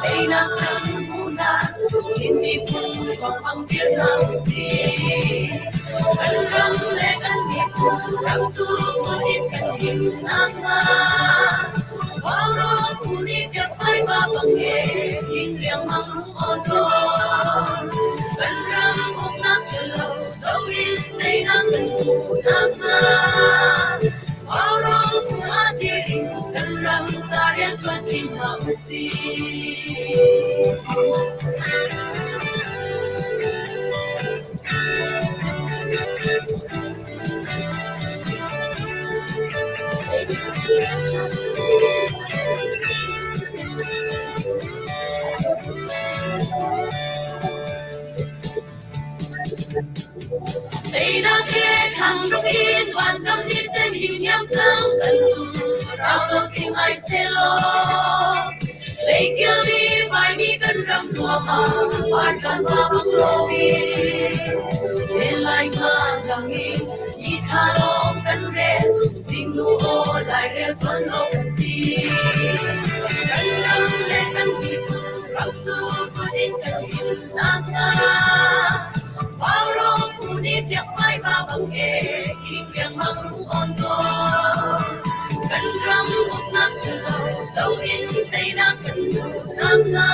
Einak kan hmuhnak Chin miphun ruangmang dir hna usih. Kan ram le kan miphun ramtu kut in kan him nakhnga. Vaurawng phu nih fiakfai va bang e king riangmang rung awn tawn. Kan ram uknak ṭhalo do in teinak kan hmuh nakhnga. Vaurawng phu ah dir in kan ram ca rianṭuan ṭi hna usih. Teinak he thlangrung in vankam nih sen him hiam cang kan tum rau lo thing ai selaw. Leikil i vaimi kan ram nuam ah par kan va bang lomi. Len lai nga dang in i thla lawng kan rel zingnu aw lairel tuan lo kan ti. Kan ram le kan miphun ramtu kut in kan him nakhnga. Vaurawng phu nih fiakfai va bang e khing riangmang rung awn tawn. Kan ram uknak ṭhalo do in teinak kan hmuh nakhnga.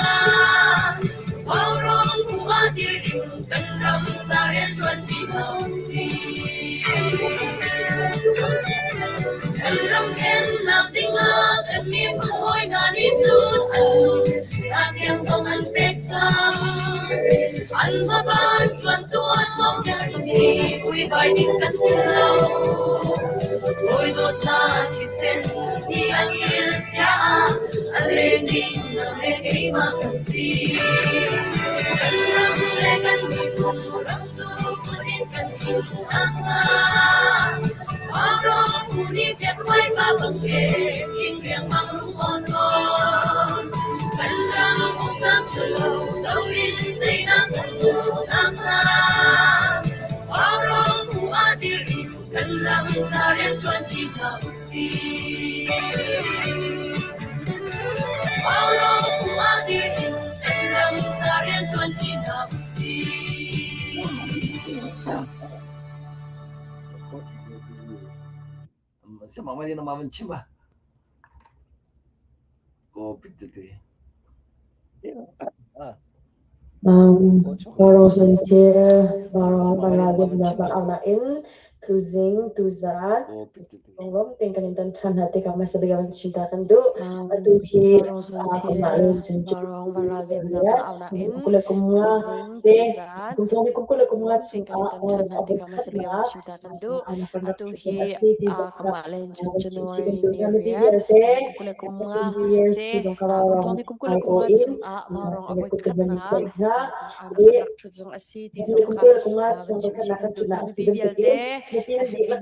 Vaurawng phu ah dir in kan ram ca rianṭuan ṭi hna usih. Kan ram khennak dingah kan miphun hawi hna nih cun an nun nak tiang zong an pek cang. An hmaban ṭuantu a sawmpiak si vuivai ding kan si lo. Hawi dawtnak thisen hi an il chia ah a leng ding nang le keimah kan si. Kan ram le kan miphun ramtu kut in kan him nakhnga. Vaurawng phu nih fiakfai pa bang e king riangmang rung awn tawn. Kan ram uknak ṭhalo do in teinak kan hmuh nakhnga. Vaurawng phu ah dir in kan ram ca rianṭuan ṭi hna usih. Vaurawng phu ah dir in kan ram ca rianṭuan ṭi hna usih. Siamang mah nama van chim ah. Covid tete. Barong in tuzing tuzan Lunglawm tein kan in ton ṭhan hna tikah hmasa bik ah van chim ta kan duh. Atu hi kanmah le cun kum le kum nga te kum thong kum kul le kum nga chungah a voi khatnak kan rak ṭhut a si ti zong kha van chim chih kan duh hna. Mipi vialte Happy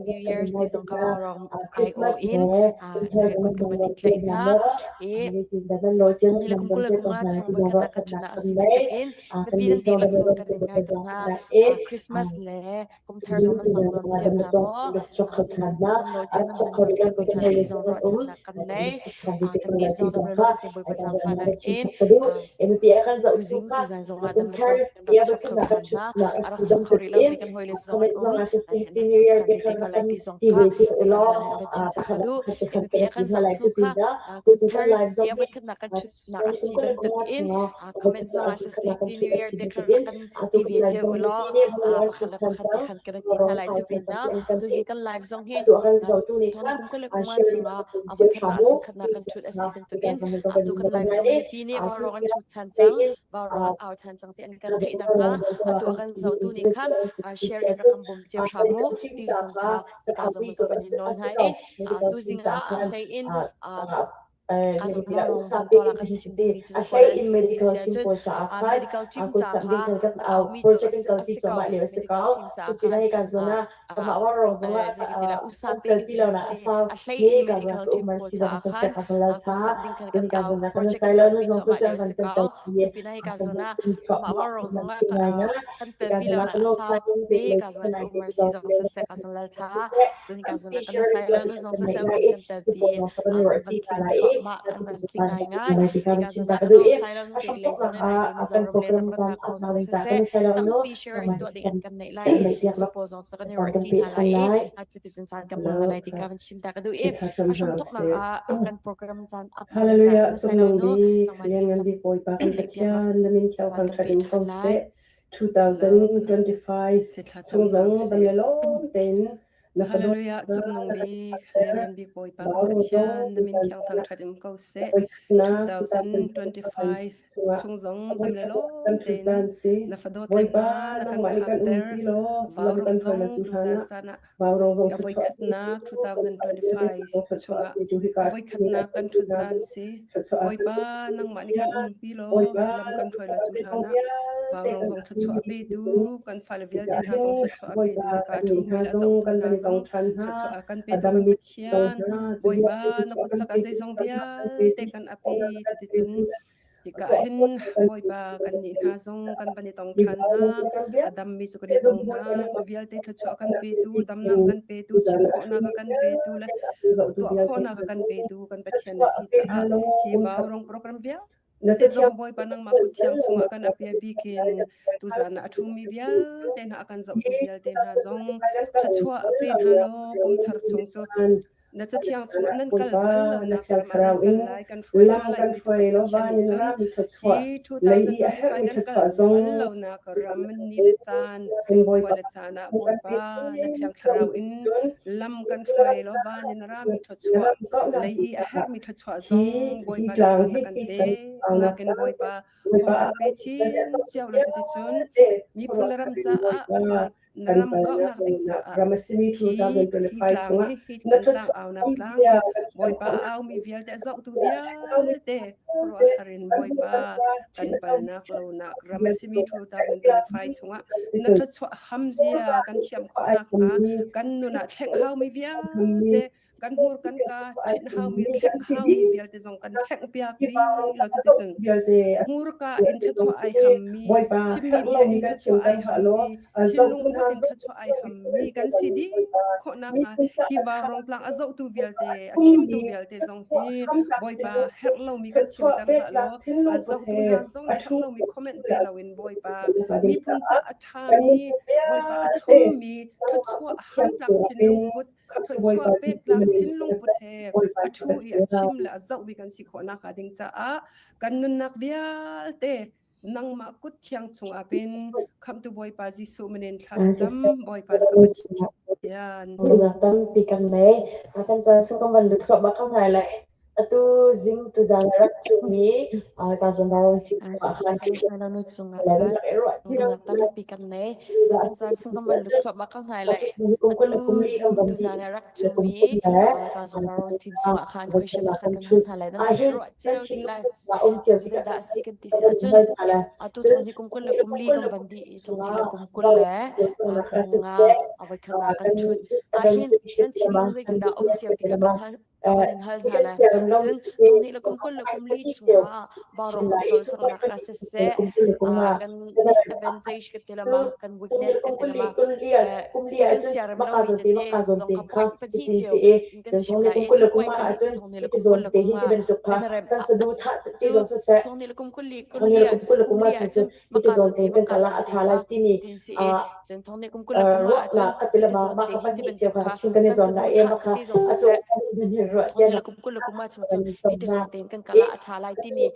New Year ti zong kha vaurawng aiawh in kan kut kan van in tlaih hna. I kum kul le kum nga chung voi khatnak kan ṭhutnak a si bantukin mipi nan dihlak zong kan in nawl tuk hna. Christmas le Kumthar zong nan hmang nuam cio hna maw? Zeitindah nan lawh cio nan hmang nuam cio ko hna ti zong ruahchannak kan ngei. Kannih zong kan i lawm tuk i zaangfahnak in zing tuzaan zong ah kan rak chuak kho ṭhan hna. A rak chuak kho rih lomi kan hawile zong an um. Kan rak chuak ṭhan rih te ko lai ti zong kha tazaan ah ka chim ka duh. Mipi a kan zohtu kha Kumthar i a voikhatnak kan ṭhutnak a si bantukin comment zong ah siseh Happy New Year. Year ṭhan te ve kha te ko rak lai kan ti zong ti kha ve cio hika ulaw zawn hin van chim ta ka pakhat duh. pakhat te khan Mipi kan a ti kan hna lai. zohtu Cu kha pinah kum tuzing kan thar live hi zong a hi voikhatnak kan ṭhutnak a kum si kul le kum bantuk nga in chungah comment voikhat zong a ah si siseh khatnak kan Happy ṭhut New a Year si te kha bantuk rak in kan atu ti kan ve live cio zong ulaw mipi nih van pakhat ṭhut le ṭhan pakhat te cang khan kan ti rawng hna lai. ai Cu ṭhan cang pinah ti an kan tuzing theih. kan live zong hi Atu a kan zohtu nih thawng khan kum kul le kum nga share in chungah rak kan a cio voikhatnak hram a u. si khatnak kan Tu ṭhut a kha si bantuk hika in zong hin kan van atu in kan kan live lai zong i mipi nih tu vaurawng an sia ṭhut ṭhan cang, in vaurawng an au ṭhan cang ti an kan theih medical nakhnga atu a kan zohtu nih khan share in rak kan bawm cio hram u ti zong kha hika zong hin ka van in nawl hna i tuzing ah a hlei in ka zong vaurawng van tual ah kan chim dingmi cu zei pawl an si ti si ahcun medical team ca kha kan aumi cu a si ko. Medical team ca khan zeitintilah usa pe in si a hlei in medical team pawl caah khan kusam ding khan kan au project kan kalpi cuahmah lio a si ko. Cu pinah hika zawn ah mah vaurawng zong ah kan telpi lo nak a sau mi ka zawn ka umar si zong siseh ka zawn lal tha cun hika zawn ah kan sai lo nu zong siseh van kan telpi kan van tling thluahmah kan van tling ngaingai hika zawn ah kan sai lo nu te lei zong in ai Mizoram le ramratnak kong zong siseh tampi sharing tuah ding an kan neih lai i cu pawl zong cu kan i ruah ṭi hna lai i cuticun caan kan hmang hna lai ti kha van chim ta ka duh i a hramthawknak ah kan program caan a hman Hallelujah caan nu sai lo cungnung nu bik nangmah nih lianngan thlacam bik Bawipa kan neih piak Pathian na min thiang caan kan thangṭhat pe in ṭhan ko lai. seh. 2025 Sithla chung cam hna zong usih. dam le lawm tein na fadawt Hallelujah na cungnung na kan bik pekter. lianngan bik Bawipa kan Vaurawng Pathian zong na min tuzan thiang caan ah thangṭhat in ko seh. voikhatnak 2025 2025 chungah chung zong a dam le voikhatnak lawm kan ṭhut tein caan si. na fadawt le Bawipa hna na kan nangmah nih kan phakter. umpi law lam Vaurawng kan hruai zong la cu hlan tuzan ah caan ah Vaurawng zong a thluachuah voikhatnak petu kan fale vialte 2025 zong thluachuah chungah petu hika a a ṭhumi a voikhatnak kan zohtu ṭhut hna caan zong si. thluachuah a Bawipa petu nangmah nih kan Pathian umpi law Bawipa lam kan hruai la na cu zeizong hlan ah vialte Vaurawng kan zong thluachuah ṭhumi petu cun kan fale vialte cucaah hna zong hin thluachuah petu Bawipa hika a kannih ṭhumi hna le a zong zohtu kan hna van i zong tong ṭhan hna thluachuah a kan a petu kan dammi tong Pathian hna cu Bawipa vialte na thluachuah kut kan cak ah petu zeizong kan kan vialte petu kan ap i thluachuah kan cuticun petu hika hin Bawipa kannih hna zong kan van i tong ṭhan hna a dammi cu kan i tong hna cu vialte thluachuah kan petu damnak kan petu chim khawhnak a kan petu le tuah khawhnak a kan petu kan Pathian na si caah hi vaurawng program vialte zong Bawipa nangmah kut thiang chungah kan apia bikin tuzan ah a ṭhumi vialte hna a kan zohtu vialte hna zong thluachuah pe hna law kum thar chung cu na cathiang chungah nan kal Bawipa bal na lonak thiang ram ah nan thlarau kal in lai kan hruai lam hna lai kan ti hruai law Pathian van nih in cun rami thluachuah hi lei i a 2025 herhmi kan kal thluachuah zong bal lonak ram ni le caan in khua Bawipa le caan ah kan Bawipa na thiang thlarau in lam kan hruai law van in rami thluachuah lei i a herhmi thluachuah Hi zong hi Bawipa tlang na hi kan hi pe kan aunak nakin tlang Bawipa Bawipa hong kan pe chin cio la cuticun miphun le ram caah Bawipa na kan ram palnak kauhnak ding nak caah ram a simi hi hi 2025 tlang chungah hi hi na kan tlang thluachuah aunak um tlang sia hi kan thiam Bawipa khawhnak a aumi vialte a zohtu vialte vialte khuaruahhar in Bawipa kan palnak lonak ram a simi 2025 chungah na thluachuah hamzia kan thiam khawhnak hnga kan nun ah thleng haumi vialte kan hmur kan ka ṭhinh haumi thleng haumi vialte zong kan thleng piak dih lo cuticun hmurka in thluachuah ai hammi chimmi bia in thluachuah ai hammi thinlung put in thluachuah ai hammi kan si dih khawhnak hnga hi vaurawng tlang a zohtu vialte a chimtu vialte zong hi Bawipa herh lomi kan chimter hlah law a zohtu hna zong nih herh lomi comment pe loin Bawipa miphun ca a ṭhami Bawipa a thlummi thluachuah hamtlak thinlung put thluachuah pektlak thinlung put he a ṭhu i a chim le a zoh bik kan si khawh nakhnga ding caah kan nunnak vialte nangmah kut thiang chungah pin khamhtu Bawipa Jesuh minin thla cam Bawipa na ka Pathian. Tampi kan nei. Kan caan chung kan van lut thluahmah ko hna lai. Atu zing tuzaan a rak ṭhumi ka zawn rawng ṭhi nu cungah khan ruahnak tampi kan nei. Kan caan chung kan van lut thluahmah ko hna lai. Atu zing tuzaan a rak ṭhumi ka zawn rawng team cungah khan question pakhat kan hal hna lai. Nan rak i ruah cio dih lai. Zeidah a si kan ti si ahcun atu thong hi kum 20 le kum 4 kan van dih i thong hi le kum 20 le kum 5 a voikhat ah kan ṭhut. Ahhin nan thinlung zeitindah um cio ti kha kan hal. ka van in hal hna lai. Cun thonghnih le kum 20 le kum li chungah vaurawng kan cawlcanghnak ah siseh, kan disadvantage kan ti lama, kan weakness kan ti lama, kan siarem lomi tete zong kha point pahnih cio in kan chim lai i cu point pahnih cu thonghnih le kum 20 le kum nga kan rem cu thonghnih le kum 20 kum li ahcun maka zawn te maka zawn te kha cutin si i cun thonghnih kum 20 le kum nga ahcun hiti zawn te hi ti bantuk kha kan saduhthah ti zong siseh thonghnih le kum 20 le kum nga chung cu hiti zawn tein kan kal ah a ṭha lai timi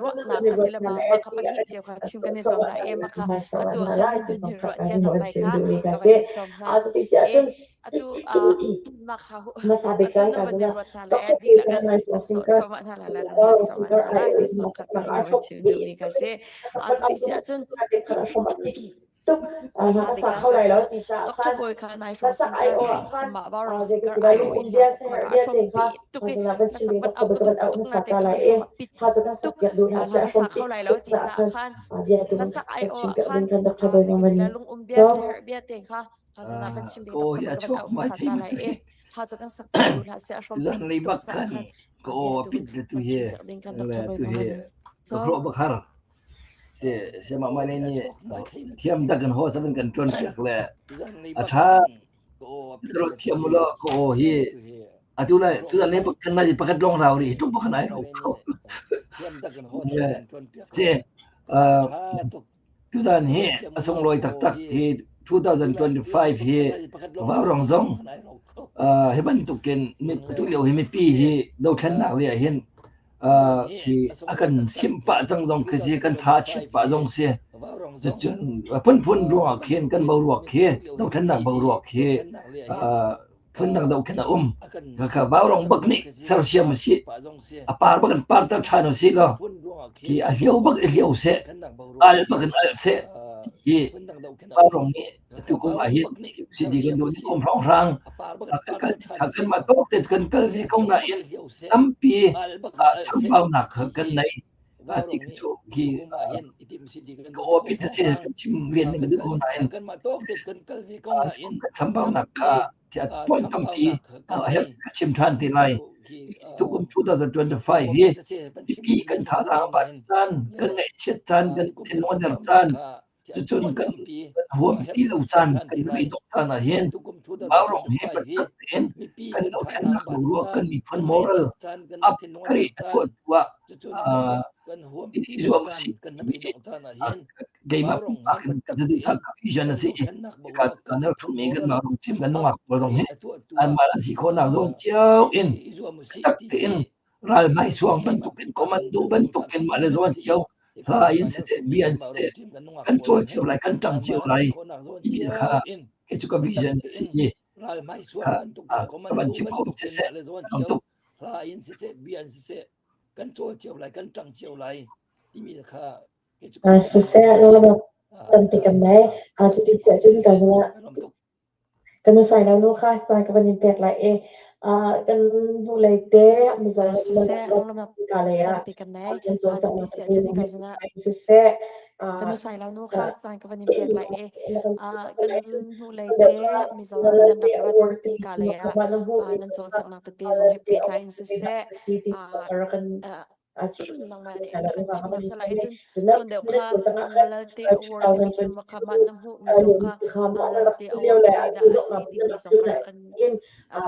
ruahnak kha ti le ma mah kha pahnih cio kha chim kan i zuam lai i mah kha atu ah khan nan hun ruah cia hna lai kha ka van in sawm hna. Atu mah kha atu na van i ruat hna le dihlak in sawm hna lai lai kan sawm hna lai ti sawm kha ka van chim duhmi kha si. Atu si ahcun hmasa bik ah Dr. Bawi kha nai hrawng singkar mah vaurawng singkar ai aw in hla sak a hrawmpi tuk i na sak ban au ka duh tuk na te kha hrawm a pit tuk hla na sa kho lai lo ti caah khan na sak ai aw ah khan zeitin lung um bia siaherh bia te kha kha zong ah kan chim ding Ko Dr. hi a Bawi ka van chuak au mai hmasa thei ta ma lai tu i kha cu kan sak piak duh hlah seh a hrawmpi Tuzan lei tuk bak caah khan khan ka bia aw tu pit le tu kan hi chim piak ding kan le Dr. Bawi tu ka hi van in ka sawm. hrawh bak har. Se se ma ma le ni thiam tak kan ho saban kan tuan piak le a tha ro thiam lo ko aw hi atu lai tu le bak kan nai pakhat long rau ri tuk bak nai ro ko se tuzan hi a sunglawi taktak hi 2025 hi vaurong zong hi bantukin tu lio hi mipi hi dothlennak le ah hin khi a kan simh pah cang zong khi si kan tha chit pah zong si cucun phunphun ruangah khin kan boruak khi dothlennak boruak khi phundang deuh khin a um kha vaurong bak nih sersiam a si a par bak in par ter ṭhan u sih law khi a hlio bak i hlio seh al bak in al seh hi vaurong nih tu kum ah hin si di kan duh ni kum hrawnghrang kan mah tawk te kan kal ve ko nain tampi chambaunak kan nei ti cu khi ka aw pit te kan chim rian ning duh ko nain chambaunak kha point tampi ka chim ṭhan te lai tukum 2025 hi mipi kan thazaang ban caan kan ngaihchiat caan kan thinlung caan Cucun kan huam ti lo caan, kan beidongh caan ah hin vaurong he biatak tein kan dothlennak boruak kan miphun moral up Khrih a tuah tu ah i zuam a si timi keimah pumpak in ka saduhthah ka vision a si i hika kan rak ṭhumi kan vaurong team kan nungak pawl zong hi anmah an si khawhnak zawn cio in biatak tein ral hmaisuang bantukin commando bantukin mah le zawn cio hla in siseh bia in siseh kan cawl cio lai kan ṭang cio lai timi kha kei cu ka vision a si i kha ka van chim khawh siseh tam tuk Siseh lawlaw tampi kan nei. Cuti si ahcun ka zungah Kan nu sai lo nu kha hna ka van in pek lai i kan hnulei te Mizoram Siseh, lunglam ka lei ah tampi kan nei. kan Cuti cawlcanghnak si tete ahcun zong ka hi zungah siseh Kan nu sai lo nu kha caan ka van in pek lai i kan hnulei te Mizoram nan rak rat ti ka lei ah nan cawlcanghnak tete zong he pehtlai in siseh nangmah nih na kan chim hna salai cun tuan deuh kha Lalte Award timi sum kha mah na hmuh mi zong kha Lalte Award zeidah a si timi zong kha rak kan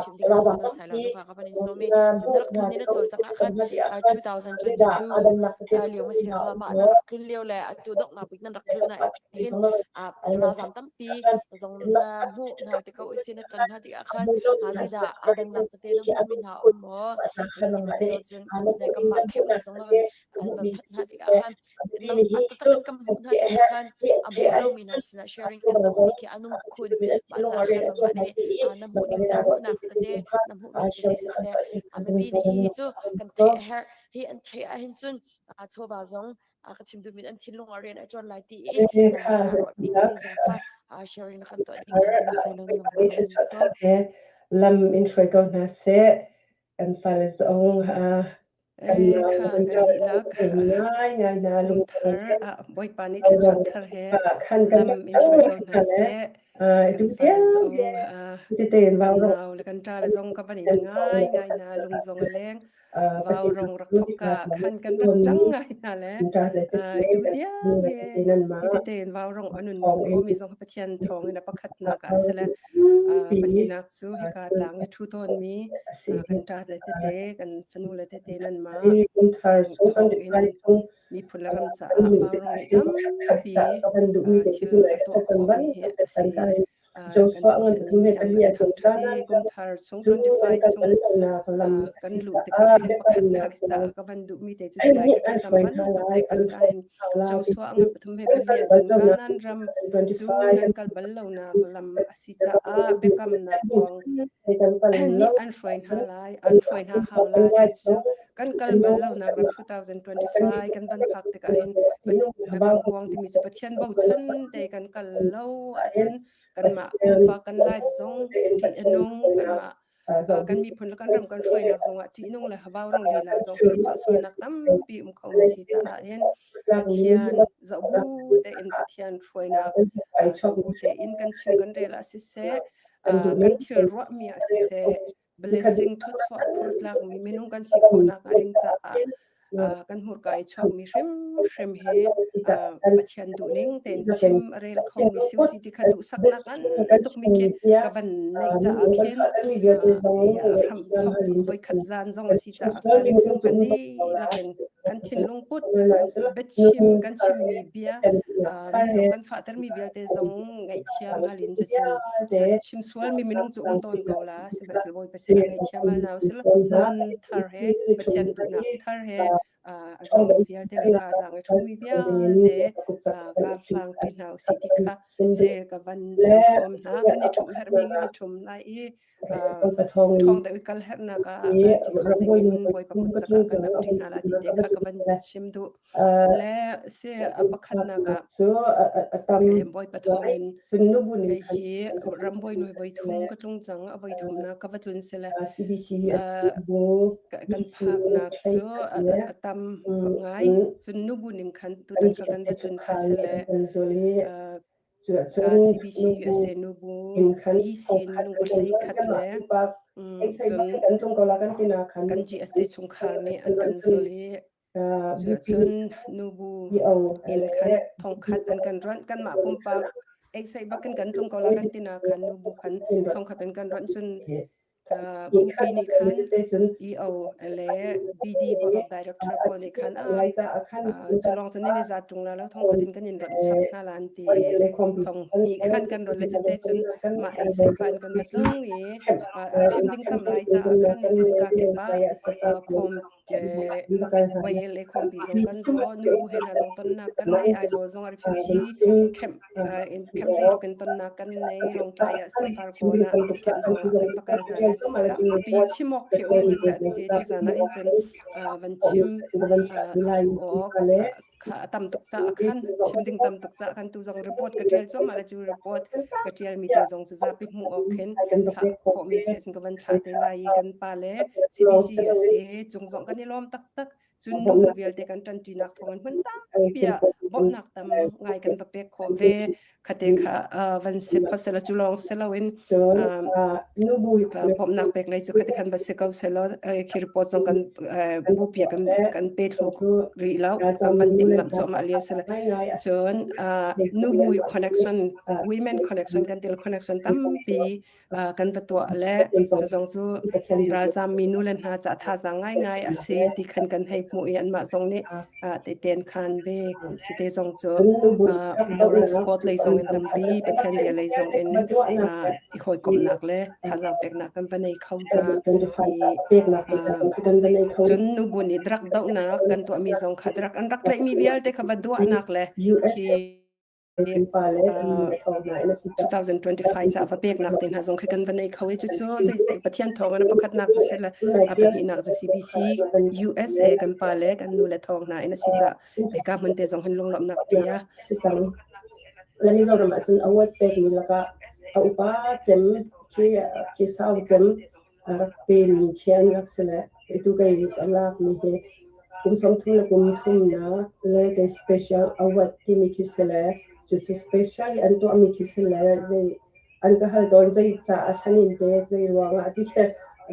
chim ding kan nu sai lo nu kha ka van in sawm i cun na rak tlun ni na cawlcangh ah khan 2022 lio ma si kha mah na rak tlun lio le atu donghnak bik nan rak tlun ah hin ralzam tampi zong na hmuh hna ti ko isi na ton hna tikah khan zeidah aa dannak tete na hmuh mi hna um maw cun kanmah kheuh le zong an van phanh hna tikah khan a taktak in kan hmuh hna tikah khan a hmu lomi hna sinah sharing kan tuahmi khi a nung khun mah caah khan nangmah nih na hmuh ning na hmuhnak tete na hmuhmi tete siseh a biapi nih hihi cu kan theih a herh hi an theih ahhin cun chawva zong ka chim duhmi an thinlung ah rian a ṭuan lai ti i nangmah nih ruahmi tete zong kha sharing na kan tuah ding kan ti sai lo Lam in hruai ko hna seh. Kan fale zong kan Kha kan nan dihlak ngai ngai na kum lung thar ah Bawipa nih thluachuah thar he khan kan lam in hruai ko hna seh. Kan fale zong kan nau le kan ṭa le zong ka van in ngai ngai hna, lung zong a leng. Vaurawng rak thawk ka khan kan rak ṭang ngai hna le tu tiang hi hi tete in vaurawng a nun khomi zong Pathian thawng in a pakhatnak ah a si le pahnihnak cu hika tlang i ṭhu tawnmi kan ṭa le tete kan fanu le tete nanmah thawng in miphun le ram caah vaurawng nih tampi thil a tuah khawhmi hi a si. Kan Pathian min kan thangṭhat i kum thar chung 25 chung kan luh tikah hin pakhatnak caah ka van duhmi te cu tilai ka ṭhat bantuk te khan ka in Joshua ngan pathum he pali ahcun Kanaan ram cu nan kal bal lonak lam a si caah biakamnak kong nih an hruai hna lai, an hruai hna hau lai ti cu kan kal bal lonak ram 2025 kan van phak tikah hin biakam kuang timi cu Pathian bochan te kan kal lo ahcun kanmah pumpak kan life zong ṭih a nung, kanmah kan miphun le kan ram kan hruainak zongah ṭihnung le vaurong lila zong hi chuahsualnak tampi um kho mi si caah hin Pathian zoh bu tein, Pathian hruainak zoh bu tein kan chim kan rel ah siseh, kan thil ruahmi ah siseh, blessing thluachuah phurtlak mi minung kan si khawhnak hnga ding caah kan hmurka i chuakmi hrimhrim hi Pathian duhning tein chim a rel khomi si usih ti kha duhsaknak ngan tukmi khi ka van neih caah khin hram thok voikhat zan zong a si caah khan kan dihlak in kan thinlung put, biachim kan chimmi bia, mi kan fahtermi vialte zong ngaihthiam halin cucun kan chim sualmi minung cu um tawn ko la, sihmanhsehlaw Bawipa sinah ngaihthiam hal hna usih law nun thar he, Pathian duhnak thar he a zummi vialte le kaa tlang i ṭhumi vialte kaa hlang ṭi hna usih ti kha se ka van sawm hna. Kan i ṭhumh herhmi kan i ṭhum lai i ṭhawng deuh i kal herhnak ah ti kho ding in Bawipa kut cakah kan ap ṭi hna lai ti te kha ka van chim duh. Le si a pakhatnak ah Bawipa thawngin kei hi rambawi nuai voi thum ka tlung cang, a voi thumnak ka va tlun sile kan phaknak cu a tam ngai. Cun nubu ning khan tutan ka kan va tlun kha sile CBC USA nubu EC minung pahlei khat le cun kan GST chungkhar nih an kan zul i cucun nubu in khan thongkhat an kan ronh. Kanmah pumpak ei bakin kan tlung ko la kan tina khan nubu khan thongkhat an kan ronh, cun bupi nih khan EO le BD, Board of Director pawl nih khan cu lawng cun ni za tung la lo, thongkhat in kan in ronh chap hna la an ti. Thong hnih khan kan ronh le cute cun mah ei sai pa in kan va tlung i chim ding tam lai caah khan ka kip ah khom YLA khawmpi zong kan zaw, nubu he hna zong tonnak kan nei, Aizawl zong refugee camp in camp hlei ruk in tonnak kan nei, Lawngtlai ah safar kawn ah camp zong ah kan va kal hna le tampi chim awk khi um ti zan ah in cun van chim awk kha a tam tuk caah khan, chim ding tam tuk caah khan tu zong report ka ṭial cuahmah le cu report ka ṭialmi te zong cu zapi hmuh awk khin thlah khawhmi si cun ka van thlah te lai i kan pa le CBC USA cung zong kan i lawm taktak. Cun nubu vialte kan ṭanṭinak thawngin hmun tampi ah bawmhnak tam ngai kan va pek khawh ve khate kha van si phosela. Cu lawng si loin bawmhnak pek lei cu khate khan va si ko selaw khi report zong kan bupi kan pe thlu rih lo, kan van timhlamh cuahmah lio sila. Cun nubu connection, women connection kan til connection tampi kan va tuah le cu zong cu ralzam mi nu le hna ca thazaang ngaingai a si ti khan kan hei hmuh i anmah zong nih tehten khan ve. Cute zong cu moral support lei zong in tampi, Pathian bia lei zong in i hawikomhnak le thazaang peknak kan va nei kho hna i cun nubu nih drug dohnak kan tuahmi zong kha drug an rak tlaihmi vialte kha va duahnak le khi 2025 ca va peknak te hna zong khi kan va nei kho i cucu Pathian thawng in a pakhatnak cu si le a pahnihnak cu CBC USA kan pa le kan nu le thawng hna in a si ca hika hmun te zong hin lunglawmhnak bia. Le Mizoram ah cun award pekmi lakah a upa cem khi khi sau cem a rak pemi khi an rak si le itu kei a lakmi hi kum 30 le kum thumnak le kei special award timi khi si le cucu special i an tuahmi khi si le zei. An ka hal tawn zei caah thlan in pek, zei ruangah ti khe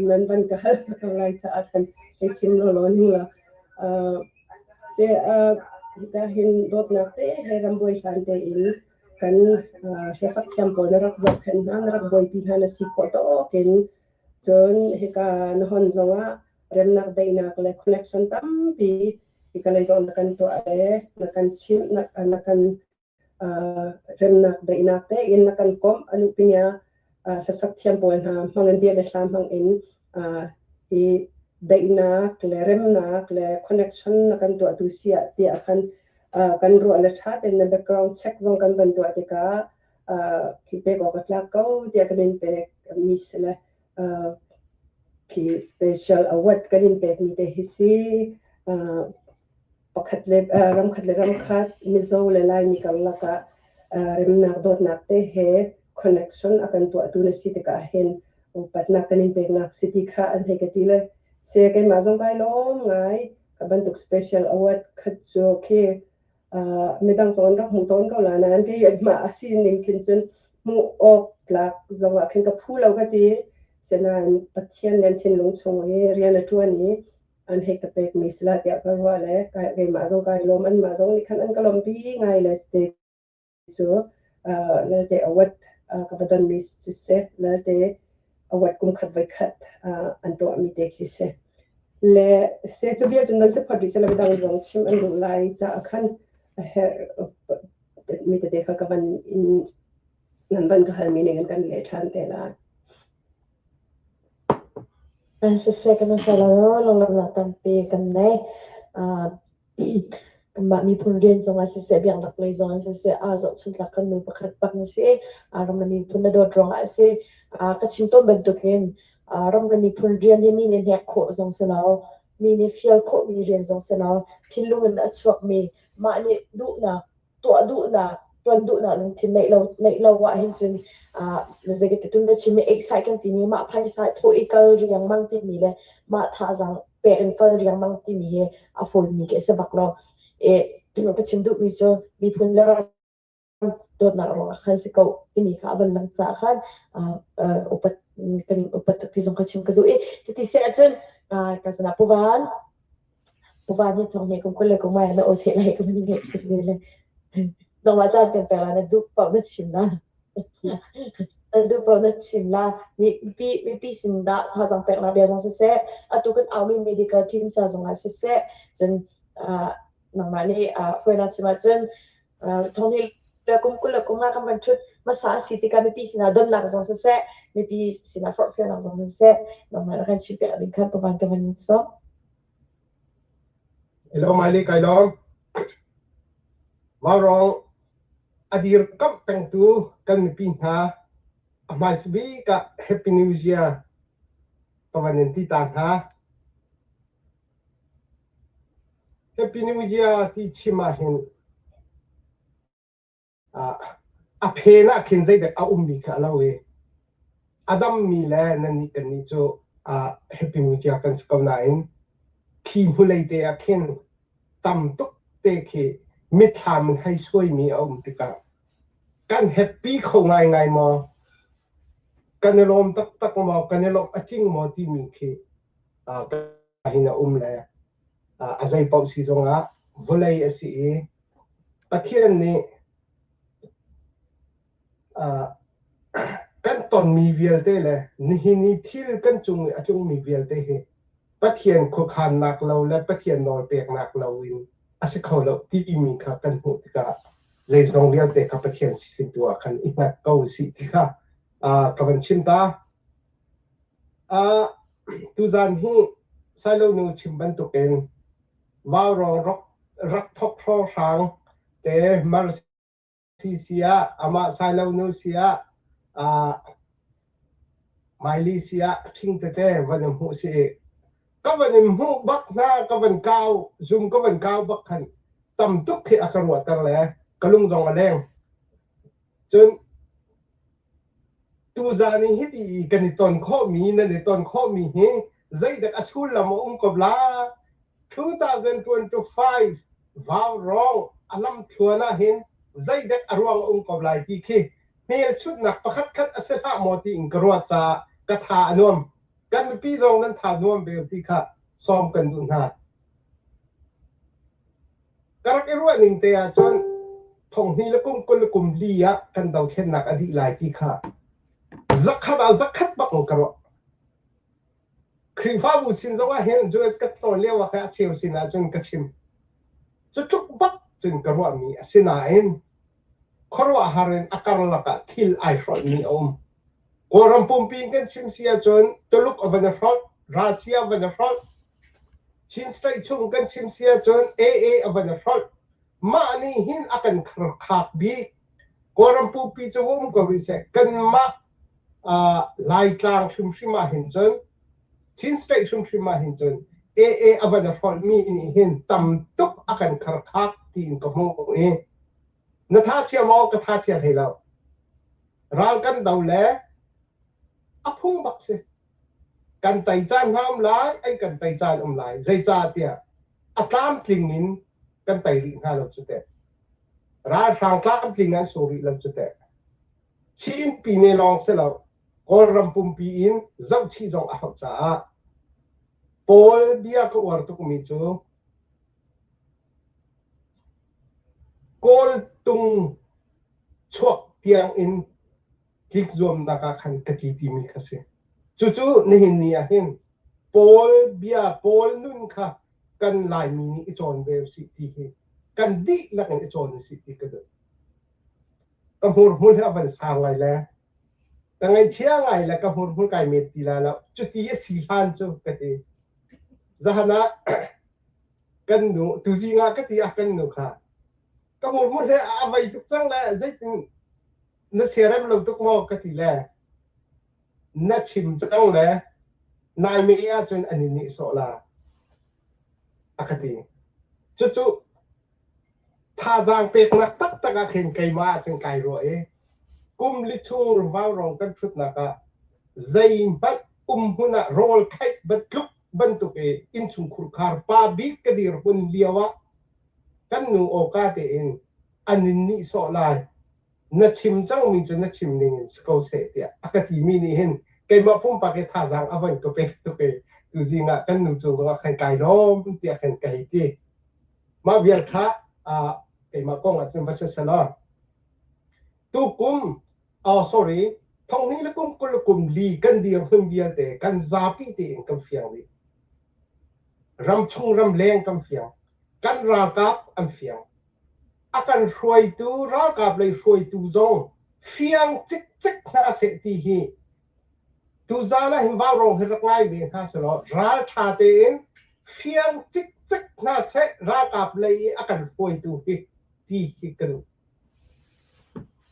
nan van ka hal ko lai caah khan hei chim lawlaw ning law. Se hika hin dawtnak te he rambuai hlan tein kan hlasak thiam pawl na rak zohkhenh hna, na rak buaipi hna na si khawh tawk in. Cun hika na hon zongah remnak daihnak le connection tampi hika lei zong na kan tuah le na kan chimh, na kan remnak daihnak tein na kan komh. Anu pinya hlasak thiam pawl hna hmang in bia le hla hmang in hi daihnak le remnak le connection na kan tuahtu si ah tiah khan kan ruah le ṭha tein na background check zong kan van tuah tikah khi pek awk a tlak ko tiah kan in pek mi si le khi special award kan in pek mi te hi si. Pakhat le ramkhat le ramkhat, Mizo le Laimi karlak ah remnak dawtnak te he connection a kan tuahtu na si tikah hin upatnak kan in peknak si ti kha an hei ka ti le se keimah zong kai lawm ngai. Ka bantuk special award khat cu khi midang zong an rak hmuh tawn ko la nain kei mah a sining khin cun hmuh awk tlak zong ah khin ka phu lo ka ti. Senain Pathian nih an thinlung chung i rian a ṭuan i an hei ka pekmi si la tiah ka ruah le keimah zong kai lawm, anmah zong nih khan an ka lawmpi ngai le te cu Lalte award ka va donmi cu si. Lalte award kum khat voi khat an tuahmi te khi si le se cu bia cun nan support rih sela midang zong chim an duh lai caah khan a herh mi tete kha ka van in nan van ka halmi ning in kan leh ṭhan te lai. Siseh kan i lo, lunglawmhnak tampi kan nei. Kanmah miphun rian zongah siseh, biaknak lei zongah siseh, aa zohchunhtlak kan nu pakhat bak na si. Ram le miphun na dawt ruangah a si. Ka chim tawn bantukin ram le miphun rian hi mi nih hnek khawh zong si lo, mi nih fial khawhmi rian zong si lo, thinlung in a chuakmi mah nih duhnak tuah duhnak, ṭuan duhnak lungthin neih lo ahhin cun zeitin na chim i excite kan timi mah phaisa thawh i kal riangmang timi le mah thazaang pek in kal riangmang timi hi a fawimi khi a si bak lo. Ka chim duhmi cu miphun le ram dawtnak ruangah khan si ko timi kha a van lang caah khan upat kan upat tuk ti zong ka chim ka duh i cuti si ahcun ka sinah Pu Van Upa nih thawng nih kum 20 le kum mai na aw theih lai kum ni ngeih ve le. Nangmah caan kan pek la na duh paoh na chim la. Na duh paoh na chim la. Mipi mipi sin dah thazaang peknak bia zong siseh, atu kan aumi medical team ca zong ah siseh, cun nangmah nih hruainak chim ahcun thawng nih le kum 20 le kum nga kan van ṭhut hmasa a si tikah mipi sinah donnak zong siseh, mipi sinah forhfialnak zong siseh, nangmah na kan chimpiak ding khan pavan ka van in sawm. Hello, Miley kai lawm. Vaurawng a dirkamh pengtu kan mipi hna a hmaisa bik ah Happy New Year ka van in ti ta hna. Happy New Year ti chim ahhin A phen ah khin zeidek a ummi kha a lo i a dammi le nannih kannih cu happy new year kan si ko nain khi hnulei te ah khin tam tuk te khi mitthlam in hei suaimi a um tikah kan happy kho ngaingai maw, kan i lawm taktak maw, kan i lawmh a tling maw timi khi hin a um le a zeipaoh si zongah vawlei a si i Pathian nih kan tonmi vialte le nihin i thil kan cung i a tlungmi vialte hi Pathian khuakhannak lo le Pathian nawlpeknak lo in a si kho lo timi kha kan hmuh tikah zeizong vialte kha Pathian sin tu ah khan i hngat ko usih ti kha ka van chim ta. Tuzaan hi Sailo nu chim bantukin vaurawng rak thok hrawnghrang te Mercy siah amah Sailo nu siah Miley siah ṭhing tete van in hmuh si i ka van in hmuh bak hna, ka van kau zum ka van kau bak khan tam tuk khi a ka ruahter le ka lung zong a leng. Cun tuzaan i hiti i kan i ton khawhmi, nan i ton khawhmi hi zeidah a sullam a um ko la? 2025 vaurawng a lamthluan ah hin zeidah a ruang a um ko lai ti khi. Hmelchunhnak pakhatkhat a si hlah maw tiin ka ruah caah ka tha a nuam. Kan mipi zong nan tha nuam ve ti kha sawm kan duh hna. Ka rak i ruah ning te ahcun thonghnih le kum 20 le kum li ah kan dothlennak a dih lai ti kha zakhat ah zakhat bak in ka ruah. Khrihfabu sin zong ah hin US ka tlawn lio ah khan a cheu sin ahcun ka chim. Cu tluk bak cun ka ruahmi a si nain khuaruahhar in a karlak ah thil ai hrolhmi a um. Kawlram pumpi in kan chim si ahcun Tuluk a van i hrolh, Russia a van i hrolh, Chin State chung kan chim si ahcun AA a van i hrolh. Mah nih hin a kan kharkhak bik. Kawlram pumpi cu um ko rih seh. Kanmah Laitlang hrimhrim ah hin cun Chin State hrimhrim ah hin cun AA a van a hrolhmi nih hin tam tuk a kan kharkhak tiin ka hmuh i na tha chia maw ka tha chia hlei lo. Ral kan do le a phung bak si. Kan tei caan hna um lai, ai kan tei caan um lai. Zeicah tiah a tlamtling in kan tei rih hna lo cu teh. Ralhrang tlamtling an sung rih lo cu teh. Chin pine lawng si lo, Kawlram pumpi in zohchih zong a hauh caah Paul bia ka uar tukmi cu Kawltung chuak tiang in tlik zuamnak ah khan ka tli timi kha si. Cucu nihin ni ah hin Paul bia, Paul nun kha kan Laimi nih i cawn ve usih ti hi kan dihlak in i cawn usih ti ka duh. Ka hmurhmul hi a van sang ngai le ka ngaihchia ngai le ka hmurhmul kai met ti lai lo. Cuti a si hlan cu ka ti. Zahan ah kan nu, tuzing ah ka ti ah kan nu kha ka hmurhmul he a vei tuk cang le zeitin na siarem lo tuk maw ka ti le na chim cang le nai me ahcun an in nihsawh la a ka ti. Cucu Thazaang peknak taktak ah khin keimah ahcun kai ruah i kum li chung vaurong kan ṭhutnak ah zeihmanh umhmun ah rawl khaih tluk bantuk i innchungkhur khar pa bik ka dirhmun lio ah kan nu awka tein an in nihsawh lai na chim cangmi cu na chim ning in si ko seh tiah a ka timi nih hin keimah pumpak i thazaang a von ka pek tuk i tuzing ah kan nu cung zongah khan kai lawm tiah khan ka hei ti. Mah vial kha keimah kong ah cun va si selaw tukum oh sorry thonghnih le kum 20 le kum li kan dirhmun vialte kan zapi tein kan fiang dih. Ramchung ramleng kan fiang. Kan ralkap an fiang. A kan hruaitu ralkap lei hruaitu zong fiang cikcek hna seh ti hi Tuzaan ah hin vaurawng hi rak ngai ve hna selaw ralṭha tein fiang cikcek hna seh ralkap lei i a kan hruaitu hi ti hi ka duh.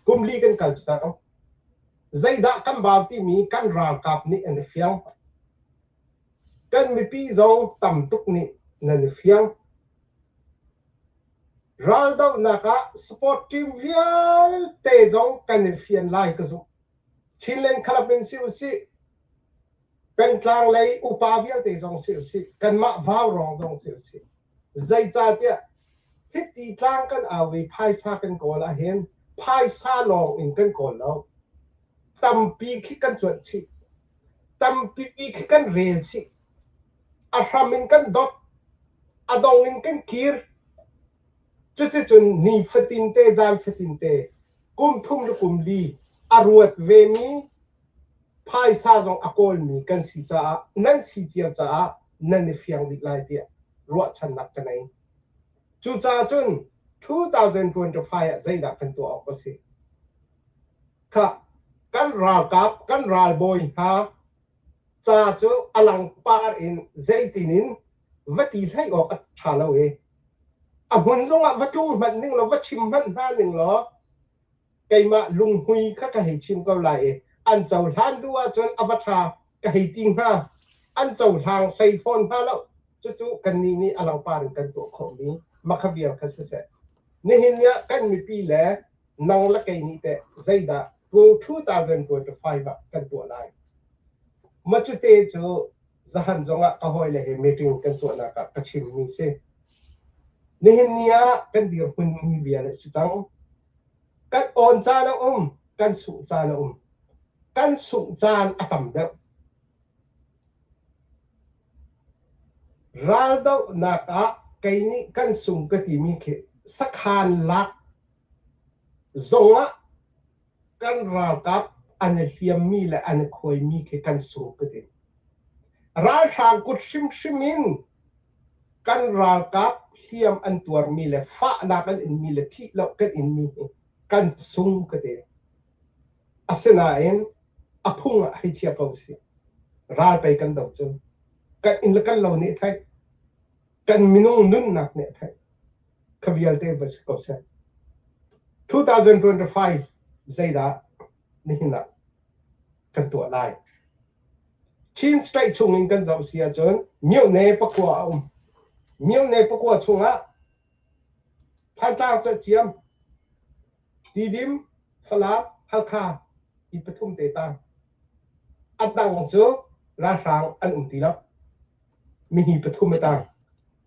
Kum li kan kal cang. Zeidah kan bau timi kan ralkap nih an i fiang. Kan mipi zong tam tuk nih nan i fiang. Raldohnak ah sport team vialte zong kan i fian lai ka zumh. Chinland Club in si usih, pengtlang lei upa vialte zong si usih, kanmah vaurawng zong si usih. Zeicahtiah hiti tlang kan au i phaisa kan kawl ahhin phaisa lawng in kan kawl lo. Tampi khi kan cuanh chih. Tampi khi kan rel chih. A hram in kan dot. A dong in kan kir. Cuticun ni fatin te, zan fatin te kum thum le kum li a ruat vemi phaisa zong a kawlmi kan si caah nan si cio caah nan i fiang dih lai tiah ruahchannak ka nei. Cucaah cun 2025 ah zeidah kan tuah awk a si? Kha kan ralkap, kan ralbawi hna ca cu a langpar in zeitin in va ti hlei awk a ṭha lo i a hmun zongah va tlung hmanh ning law va chim hmanh hna ning law keimah lunghmui kha ka hei chim ko lai i an cohlan duh ahcun a va ṭha ka hei ti hnga an cohlang hlei fawn hnga lo cucu kannih nih a langpar in kan tuah khawhmi makha vial kha siseh nihin ni ah kan mipi le nang le kei nih teh zeidah 2025 ah kan tuah lai macute cu zahan zongah ka hawile he meeting kan tuahnak ah ka chimmi si. Nihin ni ah kan dirhmun mi vial a si cang. Kan awn caan a um. Kan sungh caan a um. Kan sungh caan a tam deuh. Raldohnak ah kei nih kan sung ka timi khi sakhan lak zong ah kan ralkap an i hliammi le an i khuaimi khi kan sung ka ti. Ralhrang kut hrimhrim in kan ralkap hliam an tuarmi le fahnak an inmi le thih lo kan inmi hi kan sung ka ti. Asinain a phung ah hei chia ko sih. Ral pei kan do cu. Kan inn le kan lo nih a theih. Kan minung nunnak nih a theih. Kha vialte va si ko seh. 2025 zeidah nihin ah kan tuah lai? Chin State chungin kan zoh si ahcun myone pakua a um. Myone pakua chungah Thantlang Caciam, Tidim, Falam, Halkha hi pathum te tang. A dang cu ralhrang an um ti lo. Mi hi pathum a tang.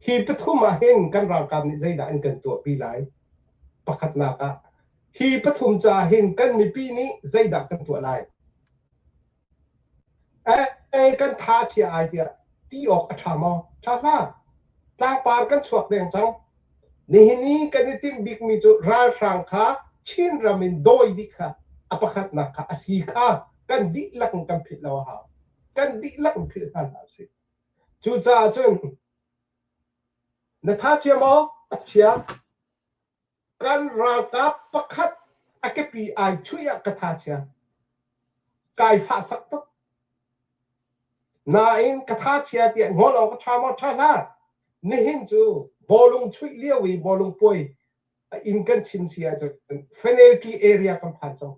Hi pathum ah hin kan ralkap nih zeidah an kan tuahpi lai? Pakhatnak ah, hi pathum caah hin kan mipi nih zeidah kan tuah lai? Eh, kan tha chia ai tiah ti awk a ṭha maw? Ṭha hlah. Tlangpar kan chuak deng cang. Nihin i kan i timh bikmi cu ralhrang kha Chinram in dawi dih kha a pakhatnak kha a si kha kan dihlak in kan philh lo a hau. Kan dihlak in philh hna hlah usih. Cucaah cun na tha chia maw? A chia. Kan ralkap pakhat a kepi ai chuih ah ka tha chia. Kai fahsak tuk. Nain ka tha chia tiah ngol awk a ṭha maw ṭha hlah. Nihin cu bawlung chuih lio i bawlung puai in kan chim si ahcun penalty area kan phan cang.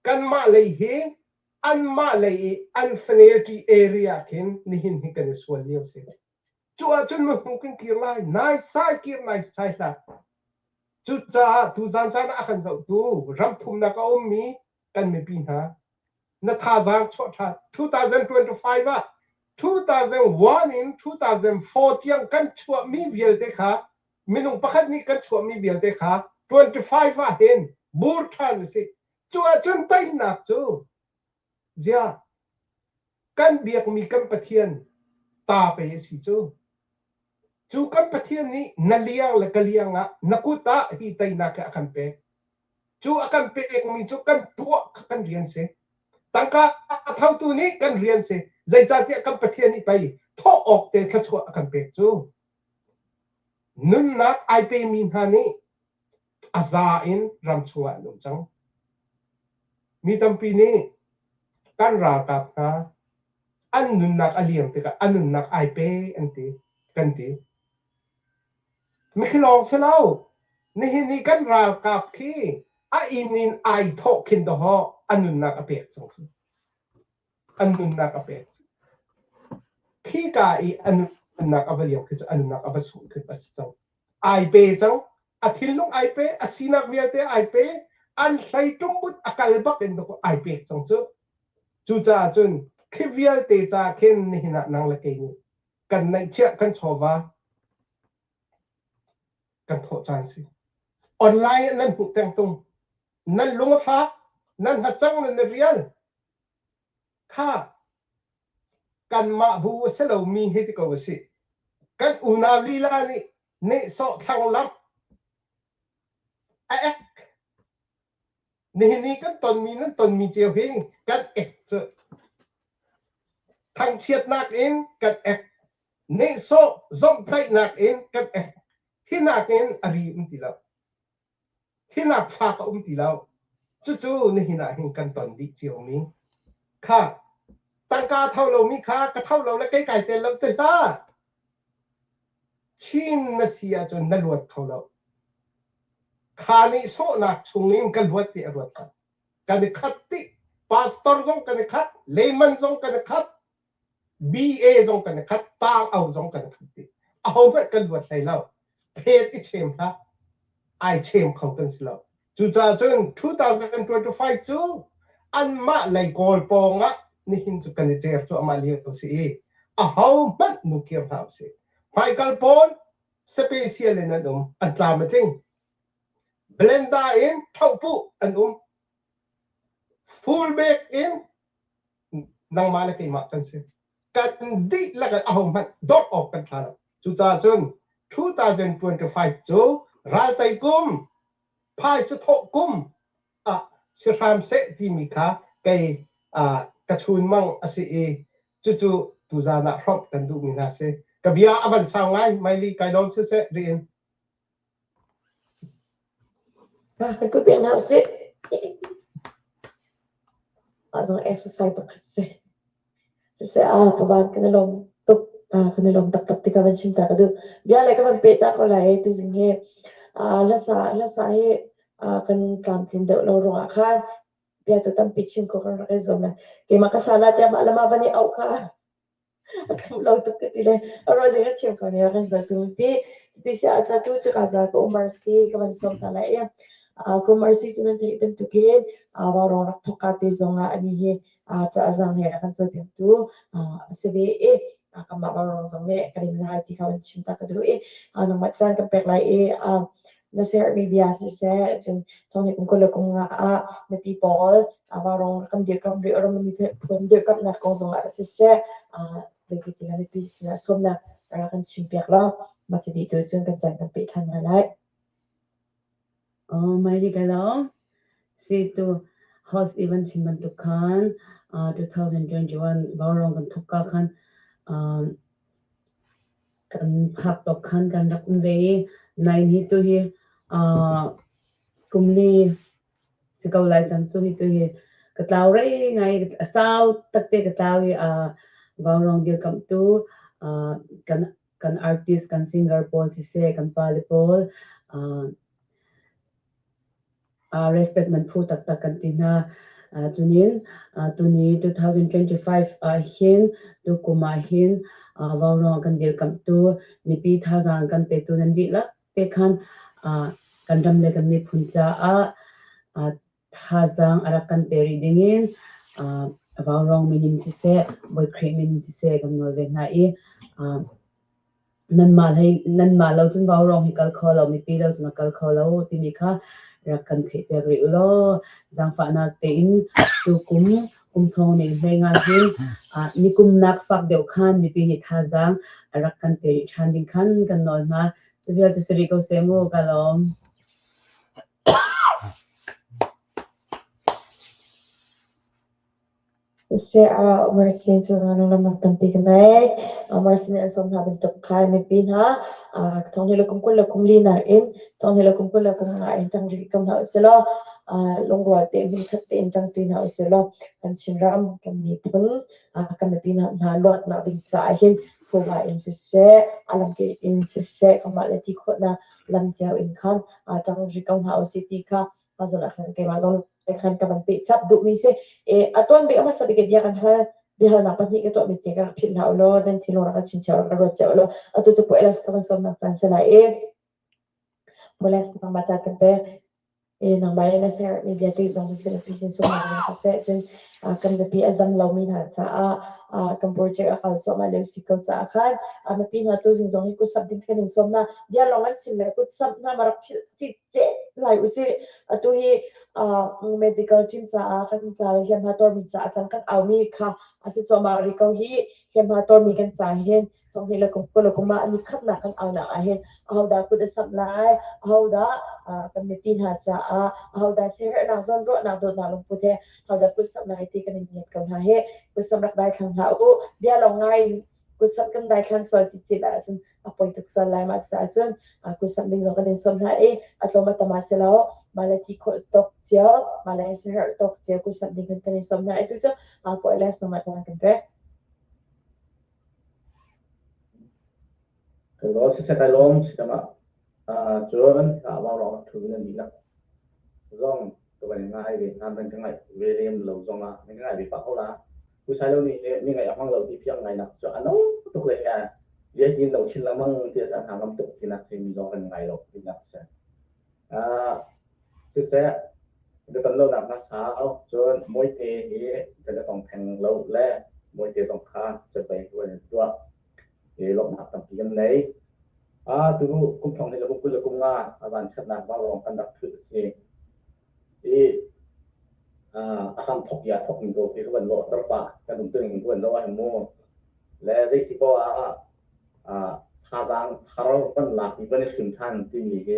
Kanmah lei hi anmah lei i an penalty area khin nihin hi kan i sual lio si. Cu ahcun na hnu kan kir lai, nai sai kir nai sai hlah. Cucaah tuzan caan ah a kan zohtu ram thumnak a ummi kan mipi hna, na thazaang chuah ṭhan. 2025 ah 2001 in 2004 tiang kan chuahmi vialte kha minung pakhat nih kan chuahmi vialte kha 25 ah hin bur ṭhan a si. Cu ahcun teinak cu ziah Kan biakmi kan Pathian ta pei a si cu. Cu kan Pathian nih na liang le ka liang ah na kut ah hi teinak hi a kan pek. Cu a kan pekmi cu kan tuah kha kan rian si. Tangka a thotu nih kan rian si. Zeicahtiah kan Pathian nih pei thawh awk te thluachuah a kan pek cu. Nunnak ai pemi hna nih a za in ram chungah an um cang. Mi tampi nih kan ralkap hna an nunnak a liam tikah a nunnak ai pe an ti kan ti. Mikhi lawng si lo. Nihin i kan ralkap khi a inn in ai thawh khin dawh a nunnak a pek cang cu. An nunnak a pek. Khika i a nunnak a va liam khi cu a nunnak a va sungh khi a si cang. Ai pe cang. A thinlung ai pe, a sinak vialte ai pe, an hlei ṭumbut a kal bak in dawkaw ai pek cang cu. Cucaah cun khi vialte ca khin nihin ah nang le kei nih kan neihchiah kan chawva kan thawh caan si. Online ah nan hmuh tengtung. Nan lung a fak, nan hacang nan i rial. Kha kanmah bu a si lomi hi ti ko a si. Kan unau lila nih nehsawh thlanglamh a ek. Nihin i kan tonmi nan tonmi cio hi kan ek cu thangchiatnak in kan ek. Nehsawh zomhtaihnak in kan ek. Hi nakin a ri um ti lo. Hi nak fak a um ti lo. Cucu nihin ah hin kan ton dih ciomi. Kha tangka tho lomi kha ka tho lo le kei kai tel lo ti hlah. Chin na si ahcun na luat kho lo. Kha nih sawhnak chungin ka luat ti a ruat hlah. Kan i khat dih. Pastor zong kan i khat, layman zong kan i khat, BA zong kan i khat, tang au zong kan i khat dih. Ahohmanh kan luat hlei lo. Phet i chem hlah. Ai chem kho kan si lo. Cucaah cun 2025 cu anmah lei Kawl pawng ah nihin cu kan i cer cuahmah lio si i ahohmanh nu kir hlah usih. Hmaikal pawl special in an um, an tlam a tling. Blenda in thohpuh an um. Fullback in nangmah le keimah kan si. Kan dihlak in ahohmanh dawt awk kan ṭha lo. Cucaah cun 2025 cu raltei kum, phaisa thawh kum ah si hram seh timi kha kei ka chunmang a si i cucu tuzaan ah hrawmh kan duhmi hna si. Ka bia a van sau ngai, Maili kai lawm siseh riin. Kan kut piak hna usih. Mah zong exercise pakhat si. Siseh ah ka van kan i lawm tuk. Kan i lawm taktak ti ka van chim ta ka duh. Bia le ka van peh ta ko lai tuzing hi. Hlasa hlasa hi kan tlamtlin deuh lo ruangah khan bia tu tampi chim ko kan rak i zuam lai. Keimah ka sa la tiah mah le mah van i auh kha a tham lo tuk ka ti le a ruah zing a thiam ko ne kan za tu ti ti si a tu cu ka za ka umar si ka van som ta lai ka umar si cu nan theih bantukin va rong rak thok ka te zong ah ani hi ca azang he kan cawnpiak tu a si ve i kamah va rong zong nih kan in lai ti kha van chim ta ka duh i nangmah caan kan pek lai i na sermi bia siseh cun thawng kum kul le kum nga ah mipi pawl vaurawng kan dirkamh rih ram miphun dirkamhnak kong zongah siseh zeiti la mipi sinah sawmnak rak kan chimpiak law mah ti dih tu cun kan caan kan peh ṭhan hna lai. Oh my ka Si tu host even chim bantuk khan 2021 vaurawng kan thok ka khan Kan phak tawk khan kan rak um ve i nain hi tuhi kum li si ko lai cang cu hi tuhi ka tlau rei ngai a sau takte ka tlau i vaurawng dirkamhtu kan artist kan singer pawl siseh kan pale pawl Respect nan phu taktak kan ti hna. Cunin tuni 2025 ah hin tukum ah hin vaurawng kan dirkamhtu mipi thazaang kan petu nan dihlak te khan kan ram le kan miphun caah thazaang a rak kan pe rih dingin vaurawng min in siseh Bawi Khrih min in siseh kan nawl ve hna i Nanmah lo cun vaurawng hi kal kho lo, mipi lo cun a kal kho lo timi kha rak kan theihpiak rih u law zaangfahnak tein tukum kum thong nih hlei nga hin nikum nak fak deuh khan mipi nih thazaang a rak kan pe rih ṭhan ding khan kan nawl hna. Cu vialte si rih ko seh mu, ka lawm. Mercy cu lunglamnak tampi ka ngei. Mercy nih an sawm hna bantuk kha mipi hna thong hi le kum 20 le kum li nain thong hi le kum 20 le kum nga in ṭang rih ko hna usih law lungrual tein hmunkhat tein ṭangṭi hna usih law kan Chinram kan miphun kan mipi hna luatnak ding caah hin chawva in siseh a lamkip in siseh kanmah le ti khawhnak lam cio in khan ṭang rih ko hna usih ti kha mah zawn ah khan keimah zong khan ka van peh chap duhmi si. A tuan bik a hmasa bik bia kan hal biahalnak pahnih ka tuahmi te ka rak philh hlah ulaw nan thinlung rak ka chinchiah rak ka ruat cio ulaw atu cu Pu Alex ka van sawmnak caan si lai i Pu Alex nangmah caan kan pek i nangmah nih na sermi bia tu zong siseh na pisin sawmnak zong siseh cun kan mipi a dam lomi hna caah kan project a kal cuahmah lio si ko caah khan mipi hna tu zing zong hi kut samh ding kan in sawm hna bia lawng an chim le kut samh hna ma rak philh ti lai usih. Atu hi medical team caah kan ca le hliamhma tuarmi caah caan kan aumi kha a si cuahmah rih ko hi. Hliamhma tuarmi kan ca hin thonghnih le kum kul le kum ah ni khatnak kan aunak ah hin ahodah kut a samh lai, ahodah kan mipi hna caah ahodah siaherhnak zawnruahnak dawtnak lungput he ahodah kut samh lai ti kan in ngiat ko hna hi. Kut samh rak daithlang hlah u. Bia lawng ngai in kut samh kan daithlan sual ti ti ahcun a poi tuk sual lai mah caah cun kut samh ding zong kan in sawm hna i a tlawm a tam ah si lo mah le ti khawh tawk cio mah le siaherh tawk cio kut samh ding kan in sawm hna i tu cu puai le mah caan kan pek. Hello, siseh kai lawm sikama. Cun mau rong thu nan dihlak zong ka van ngai ve hna nan ka ngaih ve lem lo zong ah nan ka ngai ve pah ko la. Pusai lo nih mi ngaih a hmang lo ti fiang ngai nak cu a no tuk le he zeitin lo chin lengmang ti a hna ngam tuk ti nak si mi zong kan ngai lo ti nak si. Siseh ka ton lo nak hna sau cun Mawite hi kan i tong theng lo le Mawite zong kha capai tuan tuah i lawmhnak tampi kan nei. A tu kum thong hnih le kum 25 a zan khatnak Vaurawng kan rak thut a si. I a hram thok ya thok ning ko khi ka van lawh ter pah kan um ning ka van lawh ah mu le zei si ko ah thazaang thar van lak i van i hrim than timi hi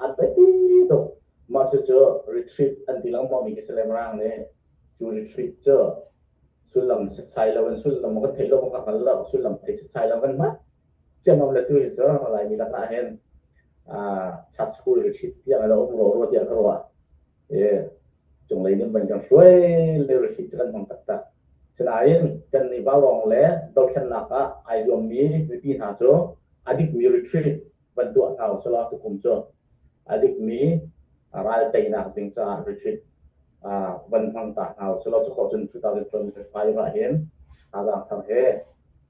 a biapi tuk. Mah cucu retreat an ti lengmang mi khi si lemrang nih cu retreat cu sullam setsai lo in sullam kan theih lo kan hngal lo sullam thei setsai lo kan hman ciammam le tu hi cu Laimi lakah hin chat school retreat tiang lo um ro ro tiah ka ruah. E cunglei nih ban kan hruai le retreat cu kan hmang taktak. Sinain kan nih Vaurawng le dothlennak ah ai zuammi mipi hna cu a dikmi retreat van tuah hna usih tukum cu a dikmi ral teinak ding caah retreat van hmang ta hna usih cu khawh cun 2025 ah hin thazaang thar he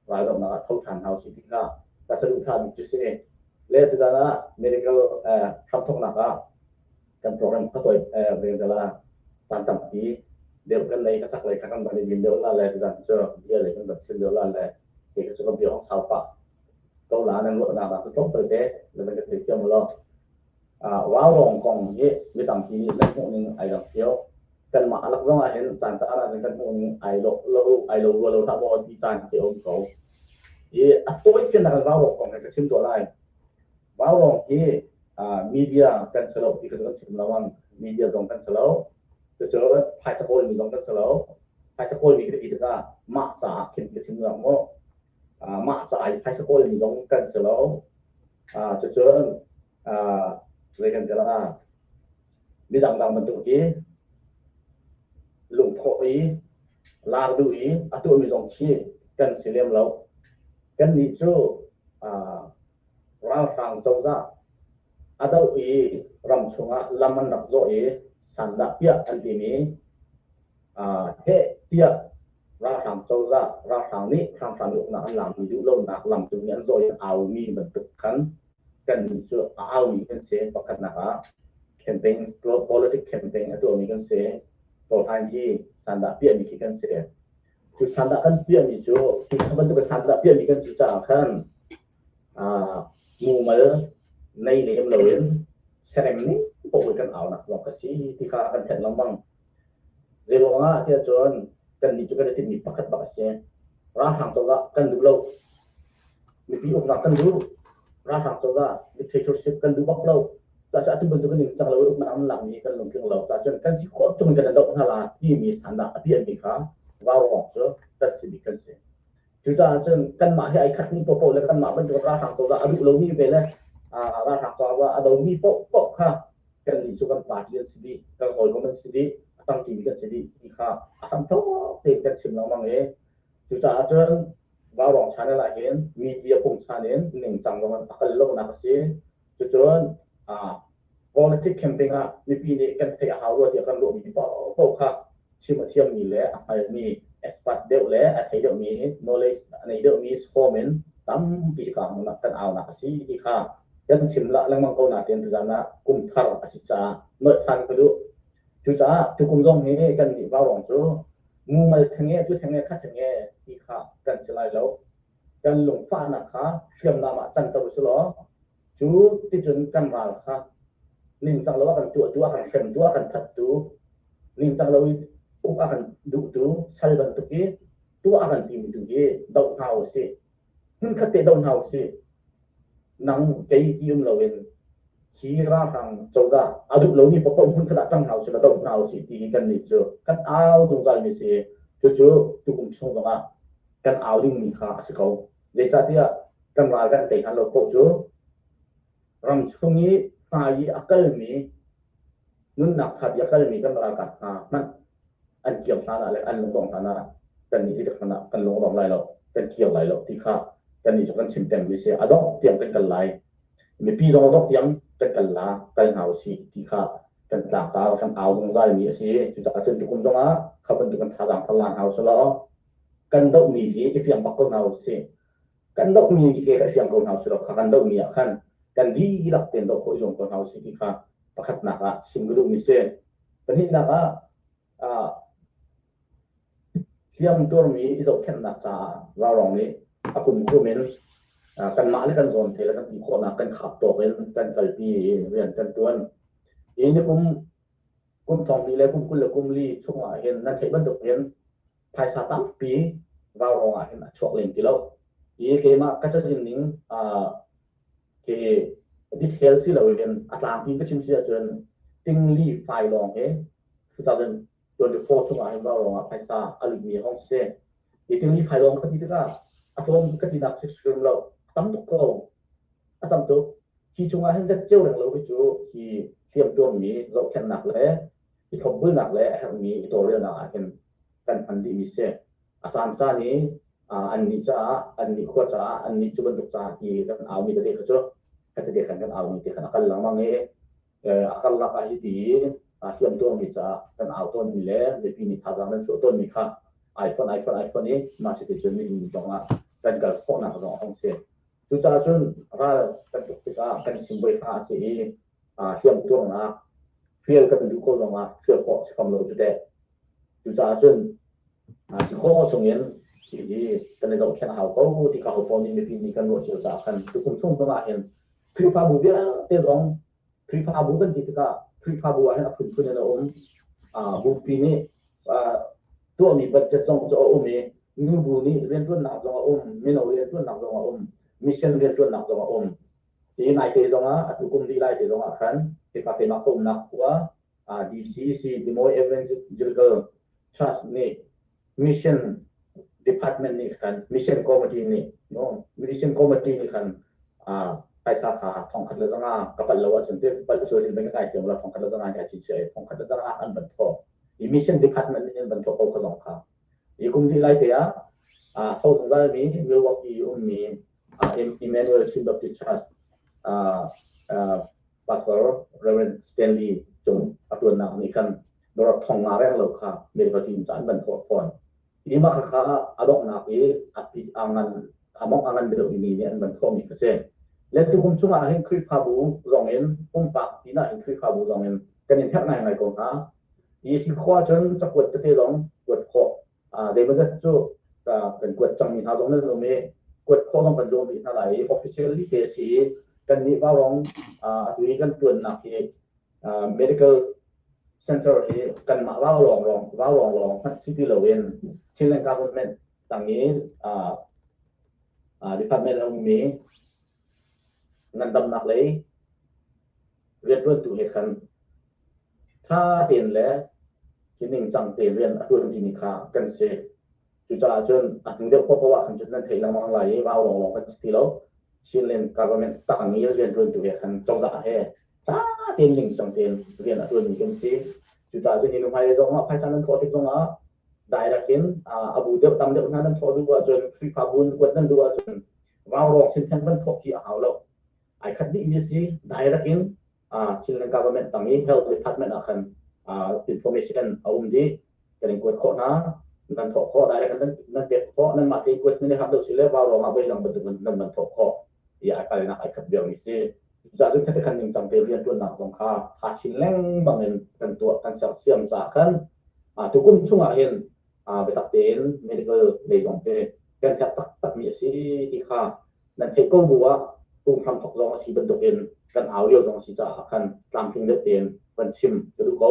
raldohnak ah tho ṭhan hna usih ti kha ka saduhthah bik cu si. Le tuzan ah medical hramthawknak ah kan program kha tawi zeidala caan tampi deuh kan nei ka sak lei kha kan van i lim deuh la le tuzan cu bia lei kan van chim deuh la le kei kha cu ka bia hong sau pah ko la nan ruahnak ah cu tlawmpal te na van ka thei thiam law. Vaurawng kong hi mi tampi nih nan hmuh ning ai dang cio. Kanmah alak zong ah hin caan caan ah cun kan hmuh ning ai lo lo ai lo rua lo hlah maw ti caan khi a um ko. I a tawi fiannak in vaurawng kong hi ka chim tuah lai. Vaurawng hi media kan si lo ti kha kan chim lengmang. Media zong kan si lo. Cucu phaisa kawlmi zong kan si lo. Phaisa kawlmi ka ti tikah mah caah khin ka chim lang maw. Mah ca i phaisa kawlmi zong kan si lo. Cucun zei kan ti la midang dang bantuk hi lungthawh i lar duh i a tuahmi zong khi kan si lem lo. Kannih cu ralhrang cozah a doh i ram chungah lam an rak zawh i sandah piah an timi heh tiah ralhrang cozah ralhrang nih hramhram i uknak an lakmi duh lonak lam cung i an zawh i an aumi bantuk khan kannih cu a aumi kan si. Pakhatnak ah campaign politic campaign a tuahmi kan si. Tawlhan hi sandah piahmi khi kan si. Cu sandah kan piahmi cu cu bantuk sandah piahmi kan si caah khan mumal nei lem loin serem ning paoh in kan aunak zong ka si ti kha kan thenh lengmang. Zeiruang ah tiah cun kannih cu kan i tinhmi pakhat bak a si. Ralhrang cozah kan duh lo. Mipi uknak kan duh. Ralhrang cozah dictatorship kan duh bak lo. Cucaah atu bantuk in cang lo i uknak an lakmi kan lungtling lo. Cucaah cun kan si khawh chung in kan i doh hna la timi sandah a piahmi kha vaurawng cu kan si bik kan si. Cucaah cun kanmah hi ai khatmi paohpaoh le kanmah bantuk ralhrang cozah a duh lomi ve le ralhrang cozah a domi paohpaoh kha kannih cu kan party an si dih, kan hawikom an si dih, a tangṭimi kan si dih ti kha a hramthawk tein kan chim lengmang i cucaah cun Vaurawng channel ah hin media pungchan in ningcang zong in a kal lonak a si. Cucun politic campaign ah mipi nih kan theih a hau rua tiah kan ruahmi paohpaoh kha chim a thiammi le a hngalmi expert deuh le a thei deuhmi knowledge a nei deuhmi sawm in tampi ka kan aunak a si ti kha kan chim lah lengmang ko nain tuzan ah kum thar a si caah nolh than ka duh. Cucaah tukum zong hi kan nih vaurawng cu mumal thenge tu thenge kha thenge ti kha kan si lai lo. Kan lungfahnak kha hriamnam ah canter usih law cu ticun kan ral kha ningcang lo a kan tuahtu, a kan hremtu, a kan thattu, ningcang lo i uk a kan duhtu, sal bantuk i tuah a kan timi tu hi doh hna usih. Hmunkhat te doh hna usih. Nang kei ti um loin hi ralhrang cozah a duh lomi paohpaoh hmunkhat ah ṭang hna usih law doh hna usih ti hi kannih cu kan au zungzal mi si. Cucu tukum chung zongah kan au dingmi kha a si ko. Zeicahtiah kan ral kan tei hna lo paoh cu ram chung i hmai i a kalmi nunnak thap i a kalmi kan ralkap hna hmanh an kir hlan ah le an lungdongh hlan ah kannih hi hmanh ah kan lung a dong lai lo, kan kir lai lo ti kha kannih cu kan chim pengmi si. A dongh tiang kan kal lai. Mipi zong a dongh tiang kan kal la, kal hna usih ti kha kan tlangtar, kan au zungzalmi a si. Cucaah cun tukum zongah kha bantuk kan thazaang thar la hna usih law kan dohmi hi i fiang bak ko hna usih. Kan dohmi hi ka fiang ko hna usih law kha kan dohmi ah khan kan dihlak tein doh khawh i zuam ko hna usih ti kha pakhatnak ah chim ka duhmi si. Pahnihnak ah hliam tuarmi i zohkhenhnak caah ralrawng nih a kum kum in Kanmah le kan zawn te le kan ti khawhnak kan khap tawk in kan kalpi i rian kan tuan. Hi ni kum kum thong hnih le kum 20 le kum li chungah hin nan theih bantuk in phaisa tampi vaurawng ah hin a chuak lem ti lo. Hi keimah ka cazin ning khi detail si loin a tlangpi ka chim si ahcun tingli fai lawng hi 2024 chungah hin vaurawng ah phaisa a lutmi hong si. Hi tingli fai lawng ka ti tikah a tlawm ka tinak si hrim lo. A tam tuk ko. A tam tuk. Hi chungah hin zet cio reng lo hi cu hi hliamtuarmi zohkhenhnak le i thlopbulnak le a herhmi i tawlrelnak ah hin kan hman dihmi si. A caan caan i annih caah, annih khua caah, annih cu bantuk caah ti kan aumi tete kha cu kha tete khan kan aumi te khan a kal lengmang i a karlak ah hi ti hliamtuarmi caah kan au tawnmi le mipi nih thazaang nan chuah tawnmi kha ai fonh ai fonh ai fonh i mah cuti cun nihin zong ah kan kal khawhnak zong a hung si. Cucaah cun ral kan tuk tikah kan chim voi hna a si i hliamtuarnak hrial kan duh ko zongah hrial khawh si fam lo cu teh. Cucaah cun si khawh chungin hihi kan i zohkhenh a hau ko ti kha hopaoh nih mipi nih kan ruah cio caah khan tukum chung zongah hin Khrihfabu vialte zong Khrihfabu kan ti tikah Khrihfabu ah hin a phunphun in a um. Bupi nih tuahmi budget zong cu a um i nubu nih rianṭuannak zong a um, mino rianṭuannak zong a um, mission rianṭuannak zong a um. Hi naite zongah atu kum dih lai te zongah khan hika keimah ka umnak khua DCEC Des Moines Evangelical Church nih mission department nih khan mission committee nih no mission committee nih khan phaisa kha 1,100 ka palh lo ahcun te palh sual sin ka kai thiam la 1,100 ka chi chia 1,100 an ban tho i mission department nih an ban tho ko kha zong kha i kum dih lai te ah tho zungzal mi Milwaukee ummi Emmanuel Chin Baptist Church Pastor Reverend Stanley cung a tuannak nih khan dorat thong nga reng lo kha medical team ca an ban thawh fawn. Hi mah kha a donghnak i a pi a ngan a mong a ngan deuh mi nih an ban thawhmi kha si. Le tukum chungah hin Khrihfabu zong in pumpak tina in Khrihfabu zong in kan in herh ngaingai ko hna. Hi si khua cun cakuat tete zong kuat khawh zeimawzat cu kan kuat cangmi hna zong nan um i kuat khawh zong kan zuam rih hna lai i officially te a si i kannih Vaurawng atu i kan tuannak hi medical center hi kanmah Vaurawng lawng Vaurawng lawng hmanh si ti loin Chinland government tang i department a ummi ngandamnak lei rianṭuantu he khan ṭha tein le hi ningcang tein rian a ṭuan timi kha kan si. Cucaah cun a hnu deuh paohpaoh ah khan cun nan theih lengmang lai i vau lawnglawng kan si ti lo. Chinland government tang i rianṭuantu he khan cozah he ṭha tein ningcang tein rian a ṭuanmi kan si. Cucaah cun hi nu hmailei zong ah phaisa nan thawh tik zong ah direct in a bu deuh tam deuh hna nan thawh duh ahcun Khrihfabu in kuat nan duh ahcun vaurawng sin then van thawh khi a hau lo. Ai khat dih mi si direct in Chinland government tang i health department ah khan information a um dih. Kan in kuat khawh hna, nan thawh khawh, direct nan nan pek khawh, nan mah te kuat nan i harh deuh si le vaurawng ah voi dang bantuk nan nan thawh khawh. I ai kalnak ai khat viar mi si. Cucaah cun khati khan ningcang te rianṭuannak zong kha tha chin lengmang in kan tuah kan sersiam caah khan tukum chungah hin biatak tein medical lei zong hi kan herh taktakmi a si ti kha nan theih ko bu ah kum hramthok zong a si bantukin kan au lio zong a si caah khan tlamtling deuh tein van chim ka duh ko.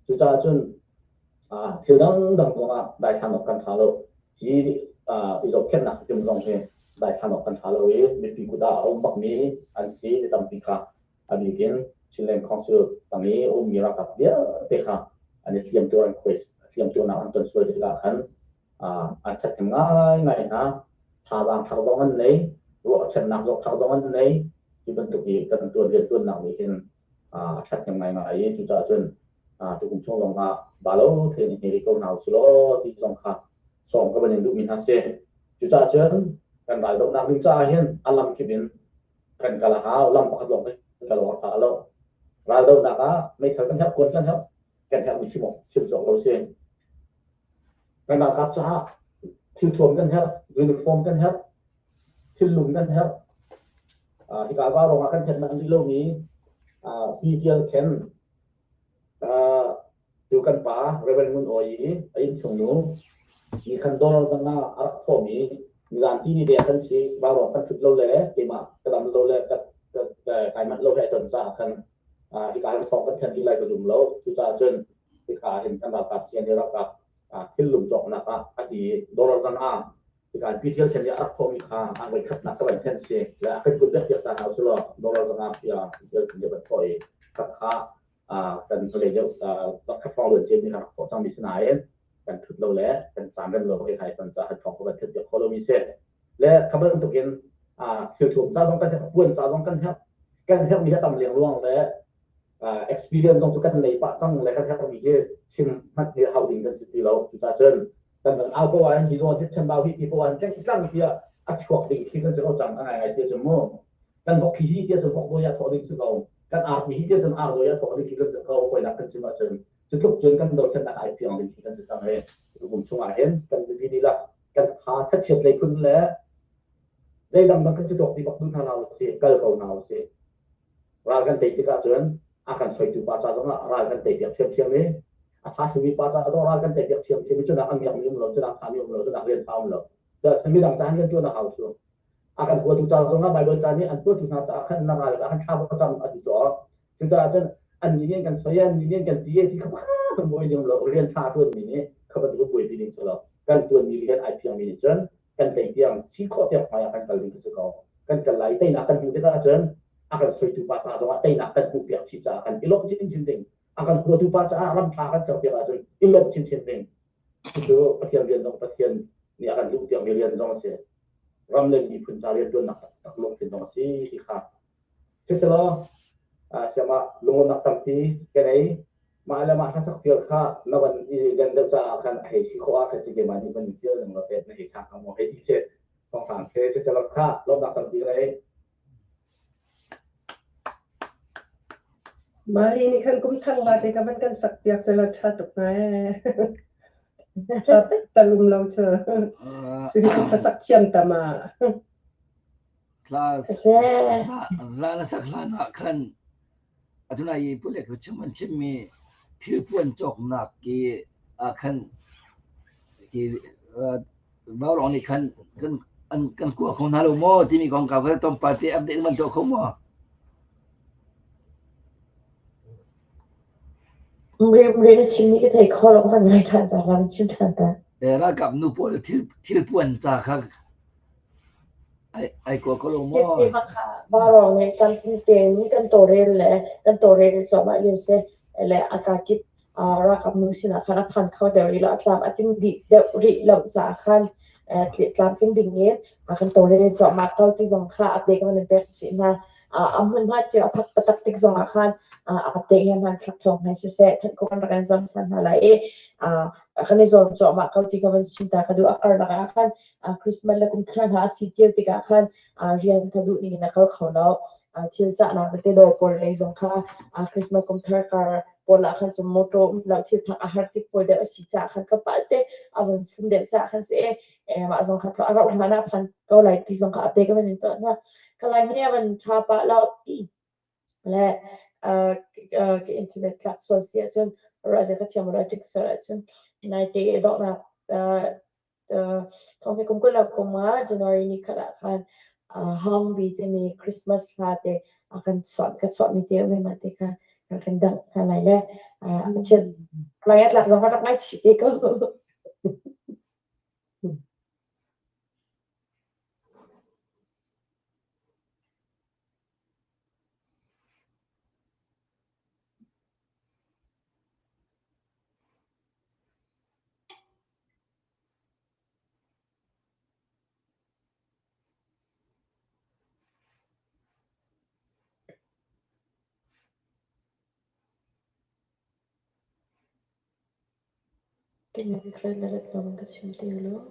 Cucaah cun thil dangdang kong ah daithlan awk kan ṭha lo. Hi i zohkhenhnak hrim zong hi daithlan awk kan ṭha lo i mipi kut ah a um bakmi an si mi tampi kha a bik in Chinland Council tang i a ummi ralkap vialte kha an i hliamtuar an khuai hliamtuarnak an ton sual tikah khan an ṭhathnem ngaingai hna. Thazaang thar zong an nei, ruahchannak zong thar zong an nei. Hi bantuk i kan tuan rianṭuannak nih hin a ṭhathnem ngaingai i cucaah cun tukum chung zong ah balo thein i hne ko hna usih law ti zong kha sawm ka van in duhmi hna si. Cucaah cun kan raldohnak ding caah hin a lam kip in kan kal a hau, lam pakhat lawng kan kal awk a ṭha lo. Raldohnak ah meithal kan herh, kuan kan herh, kan herhmi chim awk chim cawk lo si. Kan ralkap caah thilthuam kan herh, uniform kan herh, thillum kan herh. Hika va ruangah kan thenh manh rih lomi Pi Tial Khen tu kan pa Reverend Ngun Awi i a innchung nu nih khan dollar zanga a rak thawhmi. Nizan ti ni te ah kan si vaurawng kan thut lo le keimah ka dam lo le ka kai manh lo he ton caah khan hika hin thawng kan then rih lai ka zum lo. Cucaah cun hika hin kan ralkap CNA ralkap thil lum cawknak ah a ti dollar zan ah hika in PTL then i a rak thawhmi kha a voi khatnak ka van then si le a kan kut vek piak ta hna usih dollar zan ah PTL then i van thawh i khat kha kan hnulei deuh khat hrawng luan ciami kha rak thawh cangmi si nain kan thut lo le kan caan rem lo he khai ton caah kan thawng ka van that piak kho lomi si le kha bantukin thil thuam ca zong kan herh puan ca zong kan herh kan herhmi hi a tam lengluang le experience zong cu kan nei pah cang le kan herhmi hi chim hmanh hi hau ding kan si ti lo. Cucaah cun kan van au ko ahhin hi zawn hi chambau hi ti ko ahhin tlang tlang tiah a chuak ding khi kan si ko cang. A ngai ngai ti cu mu kan vok khi hi tiah cun vok dawi ah thawh ding si ko, kan ar hi tiah cun ar dawi ah thawh ding khi kan si ko. Hawinak kan chim ahcun cu tluk cun kan dothlennak ai fiang ding khi kan si cang i kum chungah hin kan mipi dihlak kan tha thachiat lei phun le zeidang dang kan si tuak ti bak duh hna hna usih, kal ko hna usih. Ral kan tei tikah cun a kan soitu pa ca zongah ral kan tei piak ṭhiamṭhiam i a tha simi pa ca zong ral kan tei piak ṭhiamṭhiam i cunak a miakmi um lo, cunak thami um lo, cunak rian ṭha um lo. Midang ca hin kan ṭuan a hau cu. A kan huatu ca zongah Baibal ca nih an tuahtu hna caah khan na ral caah khan thla va cam a ti tuah. Cucaah cun annih nih an kan soi, annih nih an kan ti ti kha pakhat kan buai ding lo. Rian ṭha a ṭuanmi nih kha bantuk buaipi ding cu lo. Kan ṭuanmi rian ai fiangmi nih cun kan tei tiang si khawh tiang hmai ah kan kal ding ka si ko. Kan kal lai teinak kan hmuh tikah cun a kan soitu pa ca zongah teinak kan hmuh piak chi caah kan i lawmh chinchin ding. A kan huatu pa caah ram ṭha kan ser piak ahcun i lawmh chinchin ding. Cucu Pathian rian zong Pathian nih a kan duh piakmi rian zong a si. Ram le miphun ca rian ṭuannak taktak lungthin zong a si ti kha. Siselaw siamah lunglawmhnak tampi ka nei. Mah le mah hlasak fial kha na van i zen deuh caah khan a hei si khawh ah khan ci keimah nih van fial ning law pet na hei sang hnga maw hei ti khi thawngthang khi. Siselaw kha lawmhnak tampi ka nei. Mah hi nih khan kum thang vate ka van kan sak piak selaw ṭha tuk hnga ee. Talum lo cu. Sui ka sak thiam tam ah. Hla na sak hlan ah khan atunai i pule ka chim an chimmi thilpuan cawknak ki ah khan ki Vaurawng nih khan kan an kan kua kho hna lo maw timi kongkau kha tlawmpal te update man tuah kho maw? Ri na chimmi ka thei kho lo, van ngai ṭhan ta, van chim ṭhan ta. Ralkap nu pawl thil thilpuan ca kha ai ai kua ko lo maw? Si makha Vaurawng nih tlamtling tein kan tawlrel le kan tawlrel cuahmah lio si le a kakip ralkap nu sinah khan a phan kho deuh rih lo, a tlam a tling dih deuh rih lo caah khan tlamtling ding in a kan tawlrel cuahmah ko ti zong kha update kan in pek chih hna. A hmunhma cio a phak taktak tik zong ah khan update hi hmanthlak thawng hna siseh thanh khawh kan rak in zuam ṭhan hna lai i kan i zuam cuahmah ko ti ka van chim ta ka duh. A karlak ah khan Christmas le kum thar hna a si cio tikah khan rian ka duh ning in a kal kho lo. Thil cahnak tete dawr pawl lei zong kha Christmas kum thar kar pawl ah khan cun motor um lo thil thak a har tik pawl deuh a si caah khan ka pal te a van fum deuh caah khan si e mah zong kha a rauh hlan ah phan ko lai ti zong kha a te ka van in tuah hna. Ka lai hi a van tha pah lo le ka internet tlak sual si ahcun ruah ka thiam lo tik sual ahcun nai te dawhnak Thawng hi kum 20 kum ah January ni khat ah khan Hangbi timi Christmas hla te a kan chuah ka chuahmi te um i mah te kha rak kan dangh hna lai le a chiat lai a tlak zong ka rak ngaihchih te ko. Ka chim ti law.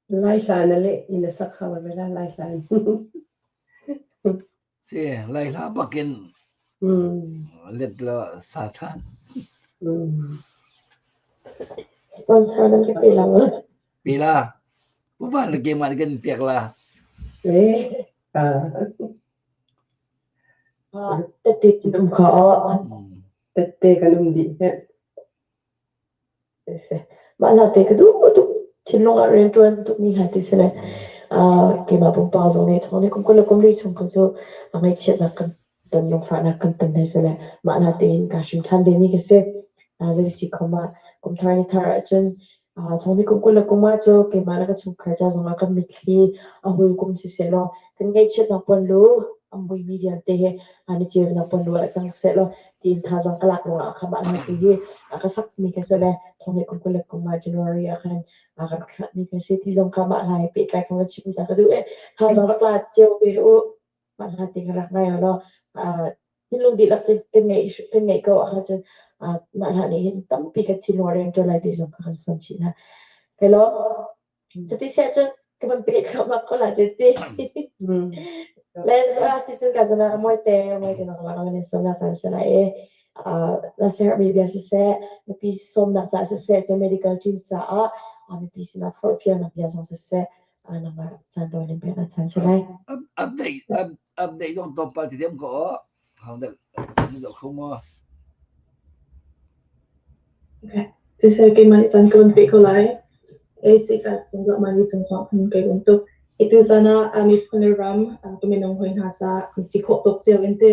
Lai hla na le in na sak hau ve la lai hla. Si lai hla bakin let la sa than. Sponsor nan ka pe la ma. Pe la. Uvan le ke man kan piak la. Eh. Tette kan um kha. Tette kan um dih he. Mah hla te ka duh tuk thinlung ah rianṭuan tukmi hla ti si le keimah pumpak zong nih thawng nih kum 20 le kum 40 chung ko cu ngaihchiatnak kan ton lungfahnak kan ton hei si le mah hla tein kaa hrim ṭhan ve mi ka si. Zei si khom ah kum thar ni thar ahcun thawng nih kum 20 le kum ah cu keimah le ka chungkhar ca zong ah kan mitthli a hul kum siseh law kan ngaihchiatnak puanlu an buimi vialte hi an i ceunak puanlu ah cang seh law tiin thazaang ka lak ruangah kha mah hla te hi ka sakmi ka si le thong kum 20 le kum ah January ah khan ka rak thlahmi ka si ti zong kha mah hla he pehtlai ka va chim ta ka duh e thazaang rak la cio ve u mah hla te ka rak ngai law thinlung dihlak kan ngeih ko ahkhan cun mah hla nih hin tampi ka thinlung a rian ṭuan lai ti zong ka kan son chih hna. Hello. Cuti siah cun ka van peh thluahmah ko lai ti. Le si cun ka zana mawi te mawi te nak lang ni som na san se lai e na sermi bia siseh mipi sawmnak ca siseh cun medical team caah mipi sinah forhfialnak bia zong siseh nangmah caan dawn in pek na chan si lai. Update update zong tlawmpal ti diam ko hang deuh zoh kho maw? Okay. Siseh keimah nih caan ka van peh ko lai. Ei cika cun zoh mah ni cung zong hin kai lawm tuk. Itu zan ah miphun le ram ka minung hawi hna caah kan si khawh tawk cio in ti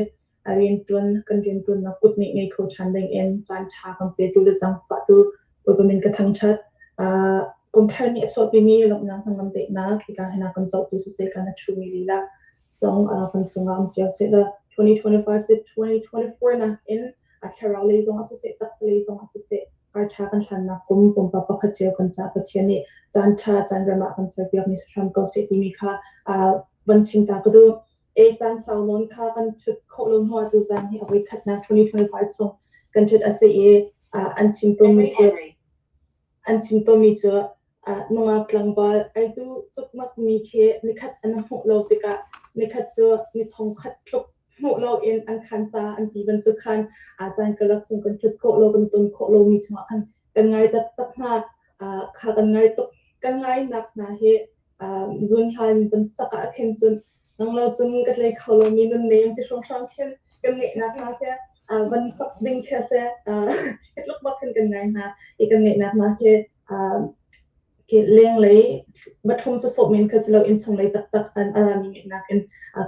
a rianṭuan kan rianṭuannak kut nih ngei kho ṭhan ding in caan ṭha kan petu le zaangfahtu Bawipa min ka thangṭhat. Kum thar nih a chuahpimi lawmhnak hnangam daihnak hika hin a kan zohtu siseh kan a ṭhumi lila zong kan cungah um cio seh law. 2025 cu 2024 nakin a thlarau lei zong ah siseh, taksa lei zong ah siseh, kar ṭha kan hlannak kum pumpak pakhat cio kan caah Pathian nih caan ṭha caan rem ah kan serpiakmi si hram ko seh timi kha van chim ta ka duh. E caan sau nawn kha kan ṭhut khawh lo hnuah tuzaan hi a voikhatnak 2025 chung kan ṭhut a si i an chim tawnmi cu an chim tawnmi cu nungak tlangval ai duh cukmak mi khi nikhat an hmuh lo tikah nikhat cu ni thongkhat tluk hmuh loin an khan ca an ti bantuk khan caan karlak chung kan ṭhut khawh lo kan ton khawh lomi chungah khan kan ngai taktak hna. Kha kan ngai tuk kan ngainak hna hi zun hlan kan sak ah khin cun nang lo cun ka tlei kho lomi nun nem ti hrawnghrang khin kan ngeihnak hna khi van sak ding khi a si. Hi tluk bak khin kan ngai hna i kan ngeihnak hna khi khi lenglei bathum cu sawh men kha si lo innchung lei taktak an a rami ngeihnak in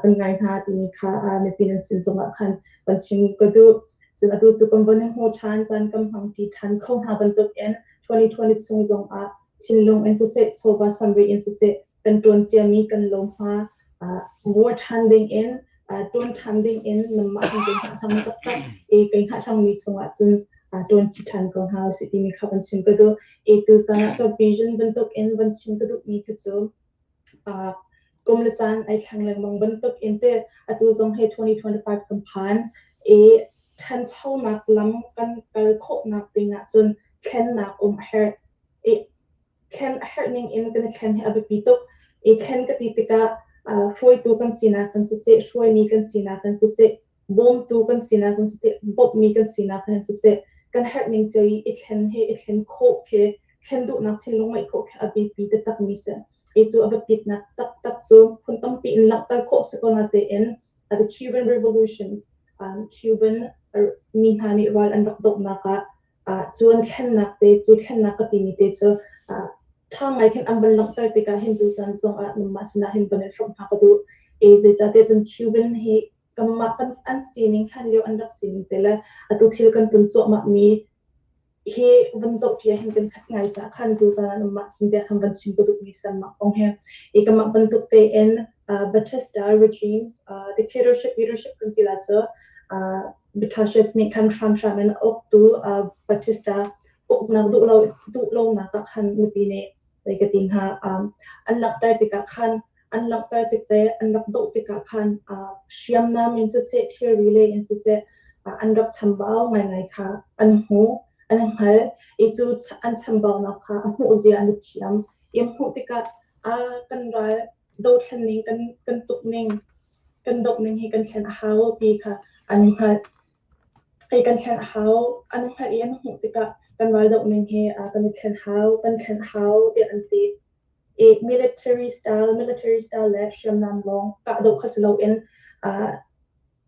kan ngai hna timi kha mipi nan sin zongah khan kan chim ka duh. Cun atu cu kan von i hmu ṭhan caan kan hmang ṭi ṭhan kho hna bantuk in 2020 chung zongah thinlung in siseh chawva samri in siseh kan ṭuan ciami kan lawm hma vur ṭhan ding in ṭuan ṭhan ding in nanmah kan kai hngahhlang taktak i kai hngahhlangmi chungah cun ṭuan ṭi ṭhan ko hna usih timi kha van chim ka duh. I tuzan ah ka vision bantuk in van chim ka duhmi khi cu kum le caan ai thleng lengmang bantuk in te atu zong hi 2025 kan phan i ṭhanchonak lam kan kal khawhnak ding ahcun thlennak um a herh. I thlen a herh ning in kan i thlen hi a biapi tuk. I thlen ka ti tikah hruaitu kan sinak kan siseh, hruaimi kan sinak kan siseh, bawmtu kan sinak kan siseh, bawmhmi kan sinak kan siseh, kan herh ning cio i i thlen hi i thlen khawh khi thlen duhnak thinlung ngeih khawh khi a biapi taktakmi si. I cu a biapitnak taktak cu phun tampi in langhter khawh si ko na tein the Cuban Revolutions, Cuban mi hna nih ral an rak dohnak ah cu an thlennak te cu thlennak ka timi te cu ṭha ngai khin an van langhter tikah hin tuzan zongah nanmah sinah hin van in hrawmh hna ka duh. E zeicahtiah cun Cuban hi kanmah kan an sining hlan lio an rak sining te le atu thil kan ton cuahmah mi hi van zoh ṭi ah hin kan khat ngai caah khan tuzan ah nanmah sin te khan van chim ka duhmi sanmah kong hi i kanmah bantuk tein Batista regimes dictatorship leadership kan ti la cu Batashevs nih khan hramhram in a uktu Batista uknak duh lo duh lonak ah khan mipi nih zei ka ti hnga an langhter tikah khan an langhter tik le an rak doh tikah khan hriamnam in siseh thilri le in siseh an rak chambau ngaingai kha an hmu an hngal i cu an chambaunak kha a hmuh zia an i thiam i hmuh tikah kan ral dothlen ning kan kan tuk ning kan doh ning hi kan thlen a hau ti kha an hngalh. Hi kan thlen a hau. An hngalh i an hmuh tikah kan ral doh ning hi kan i thlen hau, kan thlen hau tiah an ti. I military style, military style le hriamnam lawng kahdoh kha si loin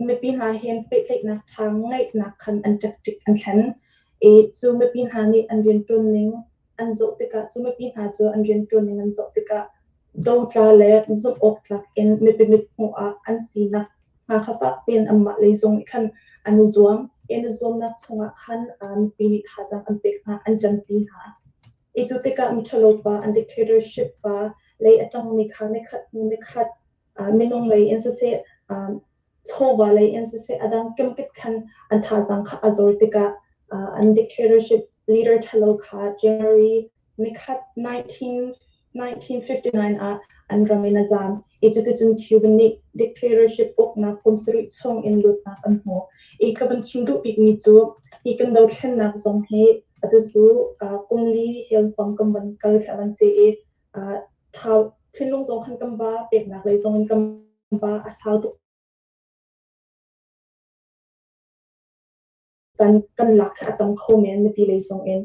mipi hna hin pehtlaihnak ṭha ngeihnak khan an tactic an thlen. I cu mipi hna nih an rianṭuan ning an zoh tikah cu mipi hna cu an rianṭuan ning an zoh tikah dotla le zumh awk tlak in mipi mithmuh ah an sinak hnga kha fak tein anmah lei zong nih khan an i zuam. An i zuamnak chungah khan mipi nih thazaang an pek hna, an ṭanpi hna. I cu tikah miṭhalo pa, an dictatorship pa lei a ṭangmi kha nikhat hnu nikhat minung lei in siseh, chawva lei in siseh, a dang kemkip khan an thazaang kha a zor tikah an dictatorship leader ṭhalo kha January nikhat 1959 ah an ram in a zaam i cuticun Cuban nih dictatorship uknak kum sarih chung in luatnak an hmu. I ka van chim duh bikmi cu hi kan dothlennak zong hi atu cu kum li helpang kan van kal khi a van si i thau thinlung zong khan kan ba peknak lei zong in kan ba a sau tuk kan kan lak khi a tam kho men mipi lei zong in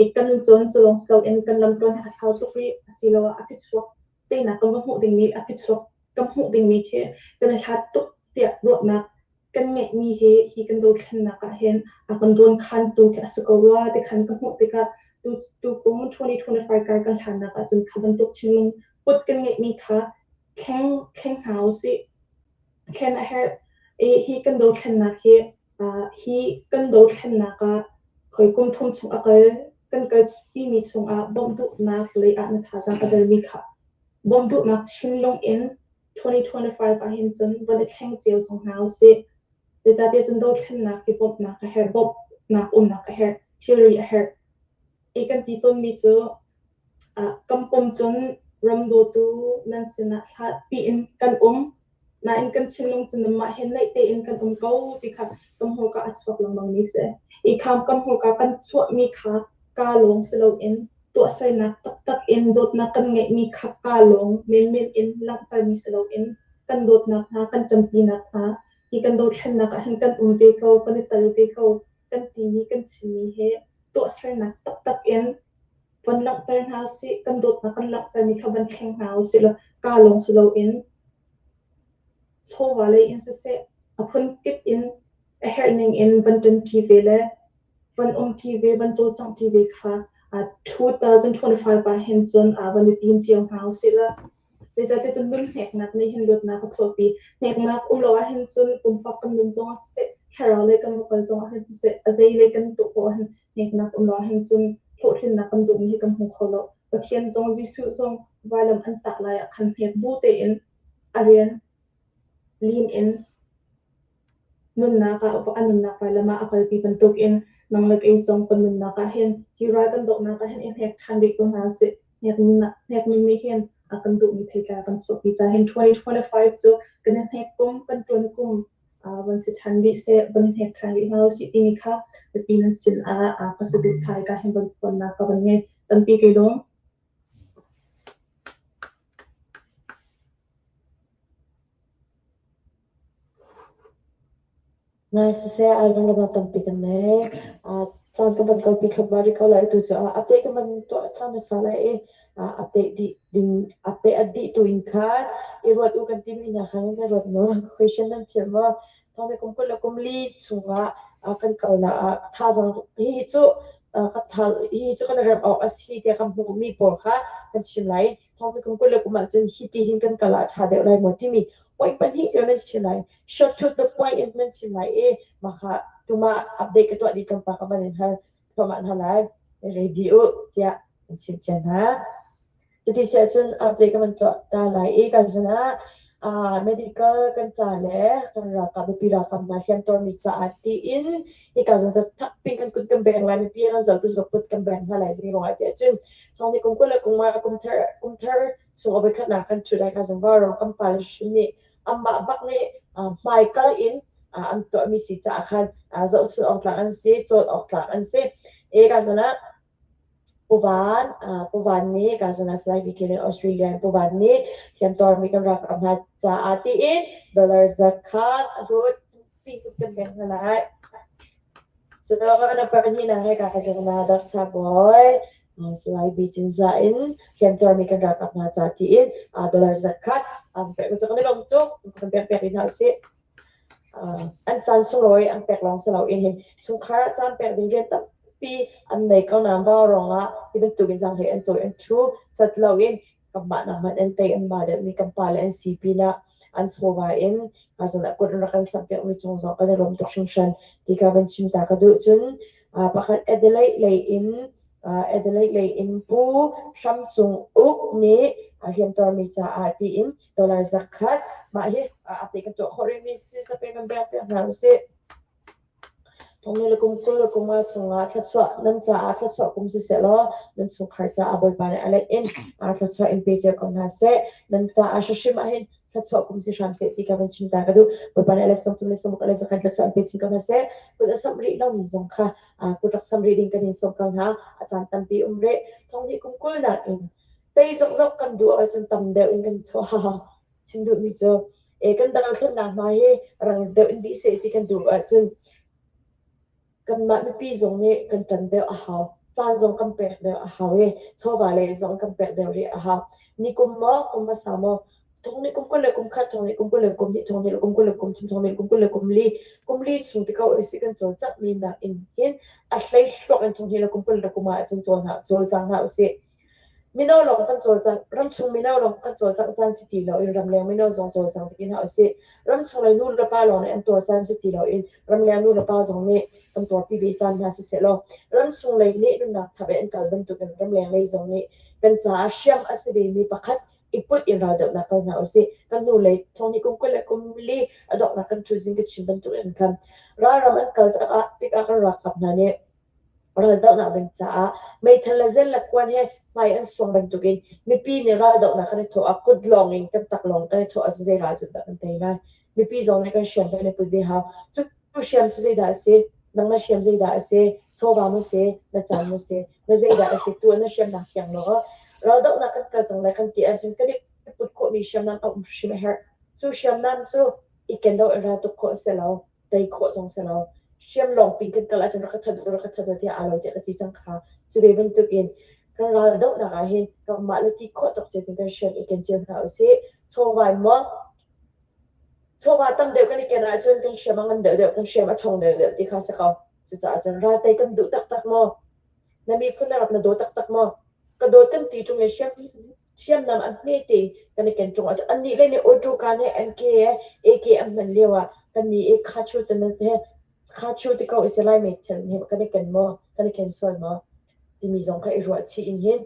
i kan cawn cu lawng si loin kan lamtluan hi a sau tuk rih asiloah a phichuak teinak kan va hmuh dingmi a phichuak kan hmuh dingmi khi kan i hlat tuk tiah ruahnak kan ngeihmi hi hi kan dothlennak ah hin a kan dawnkhantu khi a si ko rua ti khan ka hmuh tikah tu tu kum 2025 kar kan hlannak ahcun kha bantuk thinlung put kan ngeihmi kha thleng thleng hna usih thlen a herh i hi kan dothlennak hi hi kan dothlennak ah khoi kum thum chung a kal kan kal pimi chungah bawmh duhnak lei ah na thazaang a dermi kha bawmh duhnak thinlung in 2025 ah hin cun von i thleng cio cang hna usih. Zeicahtiah cun dothlennak hi bawmhnak a herh, bawmhnak umnak a herh, thilri a herh. I kan ti tawnmi cu kan pom cun ram dawtu nan sinah hlatpi in kan um, nain kan thinlung cu nanmah he naih tein kan um ko ti kha kan hmurka a chuak lengmangmi si. I kha kan hmurka kan chuahmi kha kaa lawng si loin tuahsernak taktak in dawtnak kan ngeihmi kha kaa lawng menmen in langhtermi si loin kan dawtnak hna, kan ṭanpinak hna, hi kan dothlennak ah hin kan um ve ko, kan i tel ve ko, kan timi, kan chimmi he tuahsernak taktak in van langhter hna usih, kan dawtnak kan langhtermi kha van thleng hna usih law kaa lawng si loin chawva lei in siseh, a phunkip in a herh ning in van ṭanṭi ve le van umṭi ve, van cawlcanghṭi ve kha 2025 ah hin cun van i tim cio hna usih law Zeicahtiah cun nun hneknak nih hin luatnak a chuahpi. Hneknak um lo ahhin cun pumpak kan nun zongah siseh, thlarau lei kan va kal zongah hin siseh, a zei lei kan tuah poah hin hneknak um lo ahhin cun hlawhtlinnak kan duhmi hi kan hmu kho lo. Pathian zong Jesuh zong vailam an tah lai ah khan hnek bu tein a rian lim in nunnak ah a nunnak vailam ah a kalpi bantukin nang le kei zong kan nunnak ah hin hi ral kan dohnak ah hin i hnek ṭhan rih ko hna sih. Hnekning nih hin a kan duhmi theitlai a kan chuahpi caah hin 2025 cu kan i hnek kum, kan ṭuan kum van si ṭhan rih seh, van i hnek ṭhan rih hna usih timi kha mipi nan sin ah ka saduhthah ka hin van phuannak ka van ngei. Tampi kai lawm. Nai siseh ai lunglamah tampi kan nei. Caan ka van kalpi thlopmah rih ko lai tu cu update ka van tuah ṭhan hmasa lai i update dih ding update a dih tu in khan i ruat u kan timi hna khan nan ruat maw? Question nan thiam maw? Thawng kum 20 le kum li chungah kan kalnak ah thazaang hihi cu ka tha hihi cu kan remh awk a si tiah kan hmuhmi pawl kha kan chim lai. Thawng kum 20 le kum ahcun hi ti hin kan kal ah ṭha deuh lai maw timi point pahnih cio nan chim lai. Short to the point in nan chim lai i mah kha tumah update ka tuah dih tlawmpal ka van in hal thluahmah hna lai. Ready u tiah an chim cia hna. Cuti si ahcun update ka van tuah ta lai i kan zun ah medical kan ca le kan ralkap mipi ralkap hna hliamtuarmi caah tiin hika zong cu thakping kan kut kan beng lai mipi kan zohtu zong kut kan beng hna lai zing ruangah tiah cun thong ni kum 20 le kum kum thar kum thar chung a voikhatnak kan ṭhut ai ka zong ro kan pa le hrim nih amah bak nih hmaikal in an tuahmi si caah khan zohchun awk tlak an si cawn awk tlak an si e ka zon ah Puvan Puvan nih ka zon ah Salai VK Australia Puvan nih hliamtuarmi kan ralkap hna caah tiin dollar zakhat a hlut pi kan pek hna lai. Cun a pahnihnak he ka zong na Dr. Boy Salai B Cinzah in hliamtuarmi kan ralkap hna ca tiin dollar zakhat an pek cu kan i lawm tuk kan pek pek rih hna usih. An caan sunglawi an pek lawng si loin hin chungkhar ah caan pek ding rian tampi an nei ko nain va ruangah hi bantukin zaanghlei an cawi an ṭhu cat loin kanmah nak hmanh an tei an ba deuhmi kan pale an si pinah an chawva in azun ah kut rak kan samhpiak mi cung zong kan i lawm tuk hringhran ti ka van chim ta ka duh cun pakhat Adelaide lei in Adelaide lei in Pu Hram Cung Uk nih hliamtuarmi caah tiin dollar zakhat mah hi ate kan tuah khawh rihmi si zape kan bek piak hna usih. Thong le kum 20 le kum nga chungah thluachuah nan caah thluachuah kum siseh law nan chungkhar caah Bawipa nih a let in thluachuah in pe cio ko hna seh. Nan caah hrimhrim ah hin thluachuah kum si hram seh ti ka van chim ta ka duh. Bawipa nih a let 30 le 60 a let zakhat thluachuah in pe chin ko hna seh. Kut a samh rih lomi zong kha kut rak sam rih ding kan in sawm ko hna. A caan tampi um rih. Thong hnih kum 20 nak in tei zokzok kan duh ahcun tam deuh in kan thuah. Chim duhmi cu kan dothlennak hna hi rang deuh in dih seh ti kan duh ahcun kanmah mipi zong nih kan ṭan deuh a hau. Caan zong kan pek deuh a hau i chawva lei zong kan pek deuh rih a hau. Ni kum maw, kum hmasa maw, thong nih kum 21, thong nih kum 22, thong nih kum 23, thong nih kum 24, kum li chung ti ko isi kan cawlcanghmi nak in hin a hleihluak in thong hnih le kum 23 ahcun cawl hna cawlcang hna usih. Mino lawng kan cawlcangh, ramchung mino lawng kan cawlcangh caan si ti loin ramleng mino zong cawlcang ding in hna usih. Ramchung lei nu le pa lawng nih an tuar caan si ti loin ramleng nu le pa zong nih kan tuarpi ve caan hna siseh law ramchung lei nih nunnak thap in an kal bantukin ramleng lei zong nih kan caah hriam a si vemi pakhat I put in raldohnak kal hna usih. Kan hnu lei thong ni kum 24 a donghnak kan ṭhu zing ka chim bantuk in khan ralram an kal tikah tikah kan ralkap hna nih raldohnak ding caah meithal le zel le kuan he hmai an suang bantukin mipi nih raldohnak kan i thawh ah kut lawng in kan tak lawng kan i thawh ahcun zei ral cu dah kan tei lai? Mipi zong nih kan hriam kan i put ve hau. Cu hriam cu zeidah a si? Nang na hriam zeidah a si? Chawva maw si? Na caan maw si? Na zeidah a si? Tu na hriamnak fiang law raldohnak kan kal cang lai kan ti ahcun kan i put khawhmi hriamnam a um hrim a herh. Cu hriamnam cu i ken lo in ral tuk khawh a si lo. Tei khawh zong si lo. Hriam lawng pin kan kal ahcun rak ka that rak ka that tiah aa lo tiah ka ti cang kha. Cu ve bantuk in kan ral dohnak ah hin kanmah le ti khawh tawk cio in kan hriam i ken cio hna usih. Chawva maw chawva tam deuh kan i ken ahcun kan hriam a ngan deuhdeuh, kan hriam a ṭhawng deuhdeuh ti kha si ko. Cucaah cun ral tei kan duh taktak maw? Na miphun na rak na daw taktak maw? Ka dawt kan ti ṭung i hriam hriamnam an hme te kan i ken ṭung ahcun annih le nih auto gun he MK he AK an hman lio ah kannih i khachu te he khachu ti ko i si lai meithal he kan i ken maw? Kan i ken sual maw? Timi zong kha i ruah chih in hin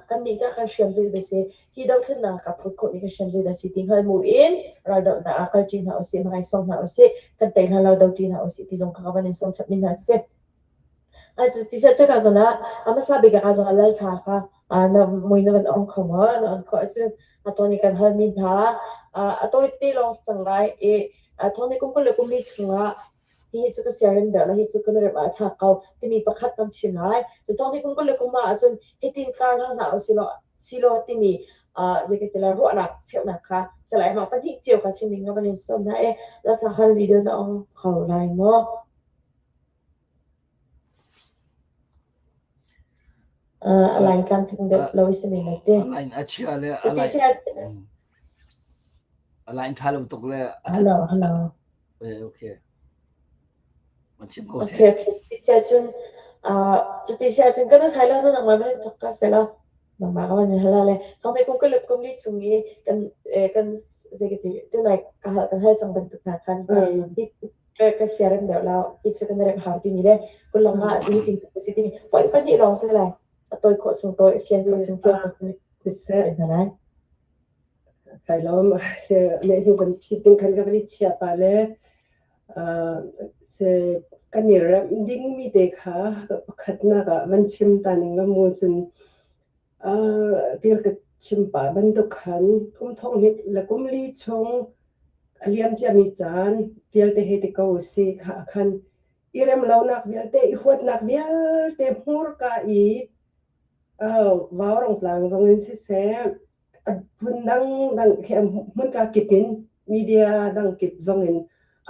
kannih tah kan hriam zeidah si hi dothlennak ah phut khawhmi kan hriam zeidah si ti hngal mu in raldohnak ah kalṭi hna usih, hmai suang hna usih, kan tei hna lo doṭi hna usih ti zong kha ka van in sawm chapmi hna si. Tisa cu ka zawn ah a hmasa bik ah ka zawn ah lal ṭha kha na mui na van ong kho maw? Na on khawh ahcun a tawn i kan halmi hna a tawite lawng si cang lai i thong ni kum 20 le kum li chungah hihi cu ka siarem deuh lo, hi cu kan rem ah a ṭha ko timi pakhat kan chim lai. Cu thong ni kum 20 le kum ah ahcun hitin kar hlang hna usilaw silaw timi zeikhati ruahnak cheuhnak kha salai hmang pahnih cio kha chim ding ka van in sawm hna i Lalthla khan video na ong kho lai maw? A line tlamtling deuh lo i si men lai te. A line a chia le a line a line ṭha lo tuk le Hello, hello. Okay. Man chim ko Okay, okay. Ti si ahcun cuti si ahcun kan usai lo na nangmah man thok ka sela. Nangmah ka man hala le thong te kum ka lut kum li chung i kan kan zei ka ti tunai ka hal kan hal cang bantuk hna khan ka siarem deuh lo i cu kan rem hau timi le kulong ah cu tin tu si timi point pahnih lawng si lai a tawi khawh chung tawi a fian khawh chung fian Siseh hna lai. Kai lawm se ne hnu kan phit ding khan ka van i chia pa le se kan i remh ding mi te kha pakhatnak ah van chim ta ning la mu cun tir ka chim pa bantuk khan kum thong hnih le kum li chung a liam ciami caan vialte he ti ko si kha khan i rem lonak vialte i huatnak vialte hmurka i vaurong tlang zong in siseh phun dang dang hmunka kip in media dang kip zong in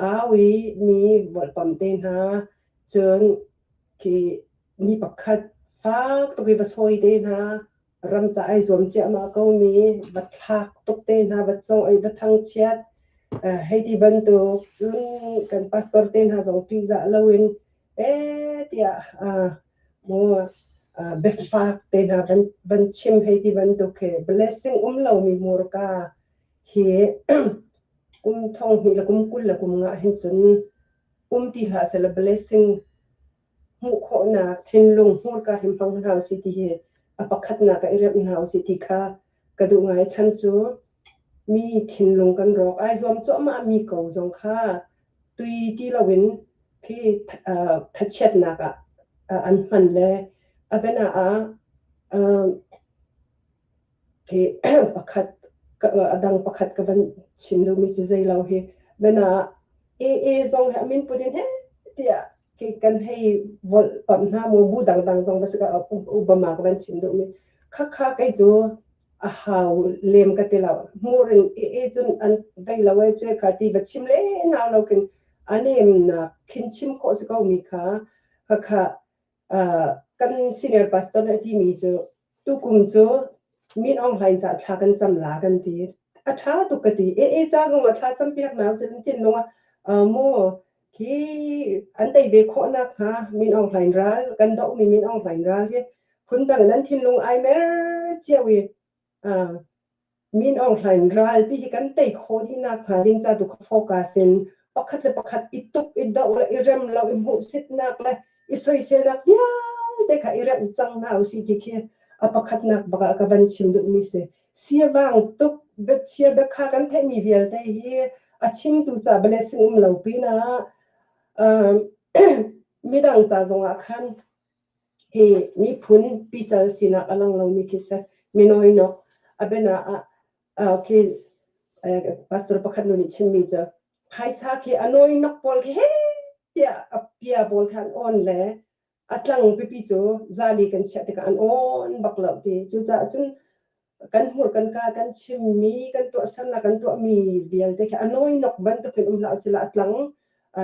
au i mi volpam te hna cun khi mi pakhat fak tuk i va sawi te hna ram ca ai zuam ciahmah ko mi va thlak tuk te hna va cong ai va thangchiat hei ti bantuk cun kan pastor te hna zong ṭihzah loin eh tiah mu biafak te hna van van chim hei ti bantuk khi blessing um lomi hmurka hi kum thong hnih le kum 20 le kum nga hin cun um ti hlah seh blessing hmuh khawhnak thinlung hmurka hi hmang hna usih ti hi a pakhatnak ah i remh hna usih ti kha ka duh ngai. Chan cu mi thinlung kan rawk ai zuam cuahmah mi ko zong kha tui ti loin khi thachiatnak ah an hman le a biana ah Hi pakhat a dang pakhat ka van chim duhmi cu zei lo hi biana ah AA zong hi a min put in he tiah khi kan hei volh pamh hna mu bu dangdang zong va si ka Obama ka van chim duhmi khakha kei cu a hau lem ka ti lo hmur in AA cun an vei lo e cu kha ti va chim le nau lo khin a nemnak khin chim khawh si ko mi kha khakha kan senior pastor a timi cu tukum cu Min Aung Hlaing ca thla kan cam la kan ti. A ṭha tuk ka ti. AA ca zong ah thla campiak na sin thinlung ah mu khi an tei ve khawh nakhnga Min Aung Hlaing ral kan dohmi Min Aung Hlaing ral hi phundang in an thinlung ai mer cio i Min Aung Hlaing ralpi hi kan tei khawh dih nakhnga ding ca tu kha focus in pakhat le pakhat i tuk i doh le i rem lo i hmuhsitnak le i soiselnak vialte kha i remh cang hna usih ti khi a pakhatnak bak ah ka van chim duhmi si. Siavang tuk biachia biakha kan theihmi vialte hi a chimtu ca blessing um lo pinah midang ca zongah khan hi miphun pical sinak a lang lomi khi si. Minoinok a biana ah khi pastor pakhat nu nih chimmi cu phaisa khi a nawinok pawl khi he tiah a pia pawl kha an on le a tlang pipi cu zali kan chiah tikah an awn bak lo ti. Cucaah cun kan hmur kan ka kan chimmi kan tuahsernak kan tuahmi vialte khi a nawinok bantukin um hlah usila a tlang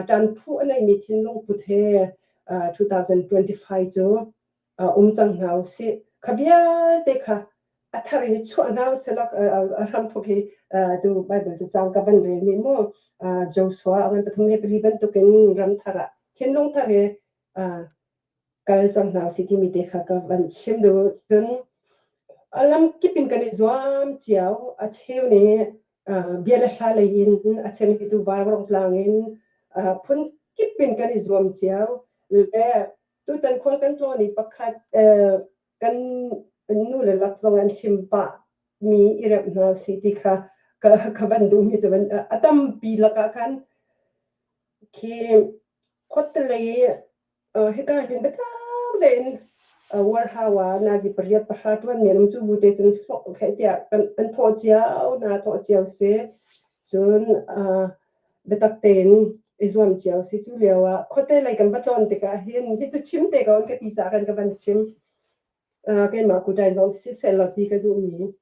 ṭan phu a neimi thinlung put he 2025 cu um cang hna usih. Kha vialte kha a thar in chuah hna usih a hramthawk hi tu Bible cacang ka van relmi mu Joshua a ngan pathum he pali bantukin ram thar ah thinlung thar he kal cang hna usih timi te kha ka van chim duh. Cun a lamkip in kan i zuam cio. A cheu nih bia le hla lei in, a cheu nih tu vaurong tlang in phun kip in kan i zuam cio. Le tutan khual kan tlawn i pakhat kan nu le lak zong an chim pah mi i remh hna usih ti kha ka van duhmi cu van a tampi lakah khan Khi khuatelei hika hin biatak tein Warhau ah nazi pariat pahra ṭuan men um cu bu te cun hlawh tiah an thawh cio hna thawh cio si. Cun biatak tein i zuam cio si. Cu lio ah khuate lei kan va tlawn tikah hin hi cu chim te ko an ka ti caah kan ka van chim. Keimah kutai zong siseh law ti ka duhmi.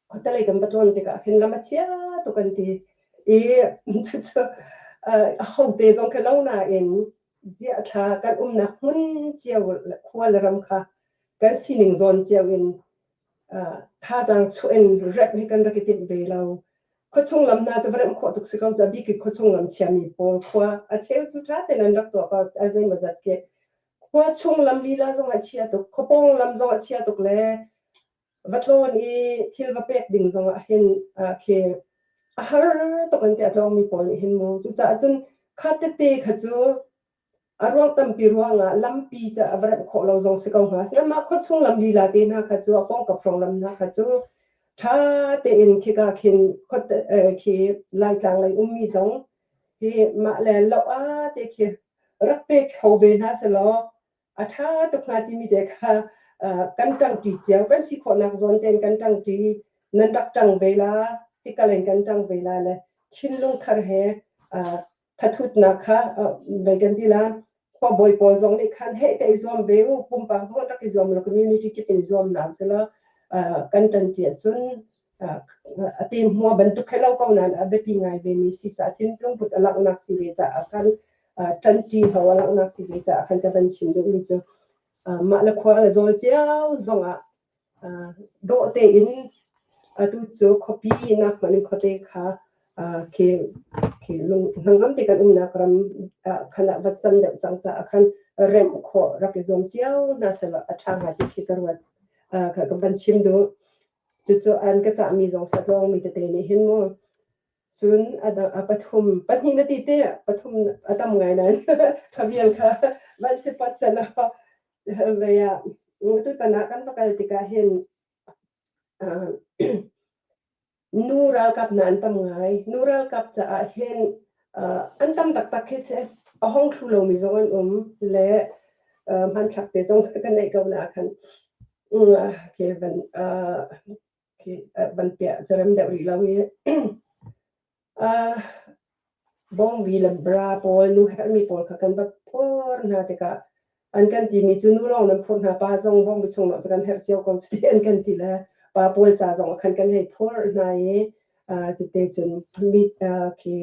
Khuatelei kan va tlawn tikah khin lam a chia tuk an ti i cucu ahote zong khi lo nain ziahthla kan umnak hmun cio khua le ram kha kan sining zawn cio in thazaang chuah in remh hi kan rak i timh ve lo. Khuachung lam hna cu va remh khawh tuk si ko ca bik i khuachung lam chiami pawl khua a cheu cu ṭha tein an rak tuah ko a zeimawzat khi khua chung lam lila zong a chia tuk khuapawng lam zong a chia tuk le va tlawn i thil va pek ding zongah hin khi a har tuk in tiah tlawngmi pawl nih hin mu. Cucaah cun kha tete kha cu a ruang tampi ruangah lampi ca a va remh khawh lo zong si ko hnga. Asinain mah khuachung lam lila te hna kha cu a pawngkap hrawng lam hna kha cu ṭha tein khika khin khi Laitlang lei ummi zong hi mah le loh ah te khi rak pe kho ve hna selaw a ṭha tuk hnga timi te kha kan ṭangṭi cio kan si khawhnak zawn tein kan ṭangṭi nan rak ṭang ve la hika in kan ṭang ve la le thinlung thar he thathutnak kha vei kan ti la khuabawi pawl zong nih khan heh te i zuam ve u pumpak zong rak i zuam lo community kip in zuam na sila kan ṭanṭi ahcun a te hmua bantuk he lo ko nain a biapi ngai ve mi si caah thinlung put a langhnak si ve caah khan ṭanṭi ho a langhnak si ve caah khan ka van chim duhmi cu mah le khua le zawl cio zongah dawh tein atu cu khuapi nak hmanh in khuate kha khi khi lung hnangam te kan umnak ram khan ah va can deuh cang caah khan remh khawh rak i zuam cio hna selaw a ṭha hnga ti khi ka ruat ka van chim duh. Cucu an ka cahmi zong satlawngmi tete nih hin mu cun a pathum pahnih na ti te pathum a tam ngai nain kha vial kha van si pat san vei ah tutan ah kan va kal tikah hin nu ralkap hna an tam ngai. Nu ralkap caah hin an tam taktak khi si. A hong thlu lomi zong an um le hmanthlak te zong ka neih ko na khan khi van khi van piah carem deuh rih lo i Bawngbi le bra pawl nu herhmi pawl kha kan va phor hna tikah an kan timi cu nu lawng nan phur hna pa zong bawngbi chung lawng cu kan herh cio ko si an kan ti le pa pawl ca zong ah khan kan hei phor hna i tete cun mi khi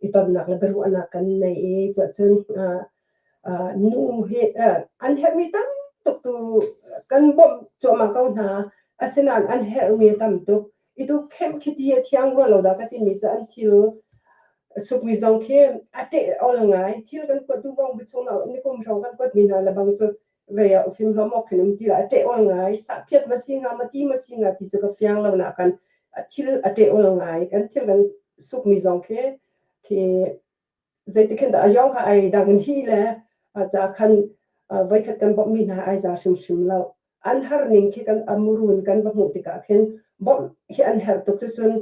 i tonnak le biaruahnak kan nei i cuahcun nu hi an herhmi tam tuk tu kan bawmh cuahmah ko hna asinain an herhmi a tam tuk i tu khem khi ti a thiang rua lo dah ka timi cu an thil sukmi zong khi a ṭeh ol ngai thil kan kuat tu bong bu chung ni kum hrawng kan kuat mi hna le bang cu vei ah ufim hlom ok khin um ti la a ṭeh ol ngai sa phiat ma si nga ma ti ma si nga ti cu ka fiang lo na kan thil a ṭeh ol ngai kan thil kan sukmi zong khi khi zeitik khin dah a yong kha ai dang hi le ca khan voikhat kan bawmh mi hna ai za hrimhrim lo. An har ning khi kan amurun kan va hmuh tikah khin bawmh hi an herh tuk. Cucun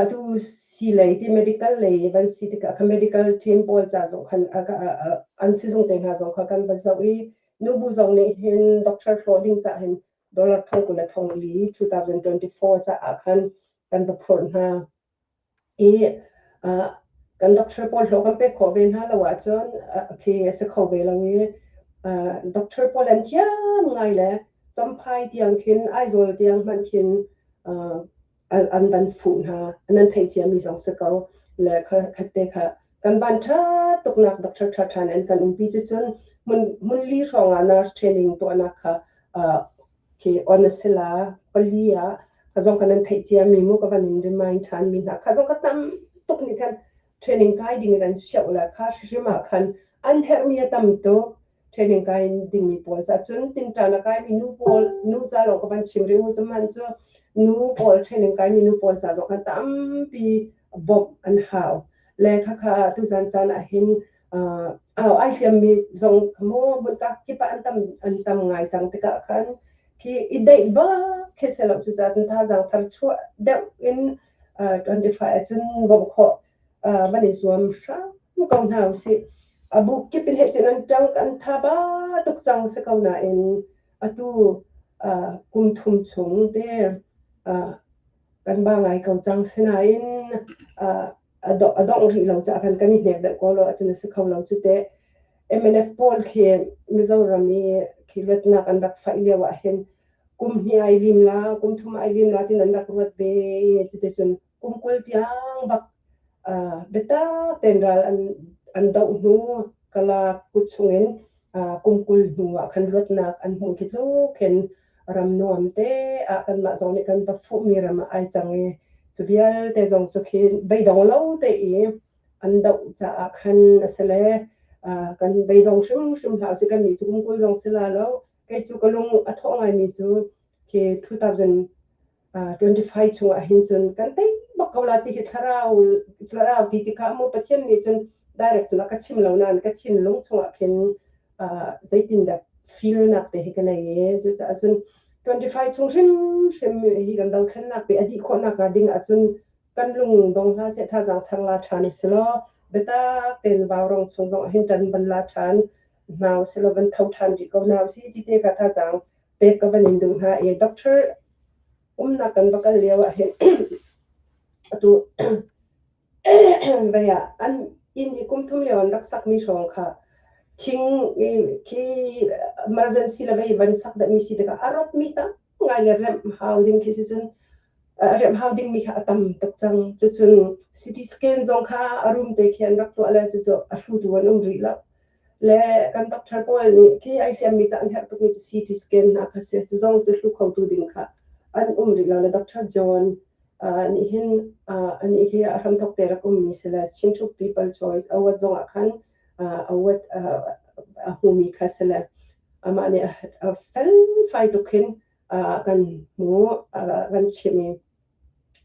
tu si lei ti medical lei van si tikah kha medical team pawl ca zong khan an sizung te hna zong kha kan va zoh i nubu zong nih hin doctor hlawh ding ca hin dollar thong kul le thong li 2024 caah khan kan va phurh hna i kan doctor pawl hlawh kan pek khawh ve hna lo ahcun khi a si kho ve lo i doctor pawl an thiam ngai le Champhai tiang khin Aizawl tiang hmanh khin an van fuh hna. Nan theih ciami zong si ko le khatte kha kan van ṭha tuknak doctor ṭha ṭha an kan umpi cucun hmun li hrawng ah nurse training tuahnak kha khi on a si la pali ah ka zong kan nan theih ciami mu ka van in remind ṭhan mi hna kha zong ka tam tuk nih khan training kai ding in an sioh la kha hrim ah khan an herhmi a tam tuk. Training kai dingmi pawl ca cun tinṭan a kaimi nu pawl nu ca lawng ka van chim rih u cu man cu nu pawl training kaimi nu pawl ca zong khan tampi bawmh an hau le khakha tuzan caan ah hin ai hliammi zong mu hmunka kip ah an tam ngai cang tikah khan khi i deih bak khi se lo. Cu ca thazaang thar chuah deuh in 25 ahcun bawmh khawh van i zuam hram ko hna usih. Abu kip in heh tin an ṭang an tha ba tuk cang si ko nain atu kum thum chung te kan ba ngai ko cang. Sinain a dongh rih lo caah khan kan i hnek deuh ko lo ahcun a si kho lo cu teh. MNF pawl khi Mizoram i khi luatnak an rak faih lio ah hin kum hnih ai lim la, kum thum ai lim la tin an rak ruat ve. Cuticun kum 20 tiang bak biatak tein ral an doh hnu kala kut chungin kum 20 hnu ah khan luatnak an hmuh. Khi tluk khin ram nuam te ah kanmah zong nih kan va fuhmi ram ah ai cang i cu vialte zong cu khi beidong lo te i an doh caah khan a si le kan beidong hrimhrim hlah usih. Kannih cu kum 20 zong si la lo. Kei cu ka lung a thawh ngaimi cu khi 2025 chung ah hin cun kan tei bak ko la ti hi thlarau ti tikah mu Pathian nih cun direct cun a ka chim lo nain ka thinlung chungah khin zeitindah feel nak te hi ka nei i cucaah cun 25 chung hrimhrim hi kan dothlennak pe a dih khawhnak ding ahcun kan lung dong hlah seh, thazaang thar la ṭhan u silaw biatak tein Vaurawng chung zong ah hin ṭan van la ṭhan hna u silaw van tho ṭhan rih ko hna u si ti te ka thazaang pek ka van in duh hna i doctor umnak kan va kal lio ah hin atu vei ah an inn i kum thum lio an rak sakmi hrawng kha thing khi emergency le vei van sak deuhmi si tikah a rawpmi tam ngai le remh hau ding khi si cun remh hau dingmi kha a tam tuk cang. Cucun CT scan zong kha a room te khi an rak tuah le cucu a hlutu an um rih lo le kan doctor pawl nih khi ai hliammi ca an herh tukmi cu CT scan hna kha si. Cu zong cu hlu khotu ding kha an um rih lo le Dr. John nih hin anih hi a hramthok te rak ummi si le Chinchuk People Choice Award zong ah khan award a hmumi kha si le amah nih a fel fai tuk hin kan hmu kan chimh i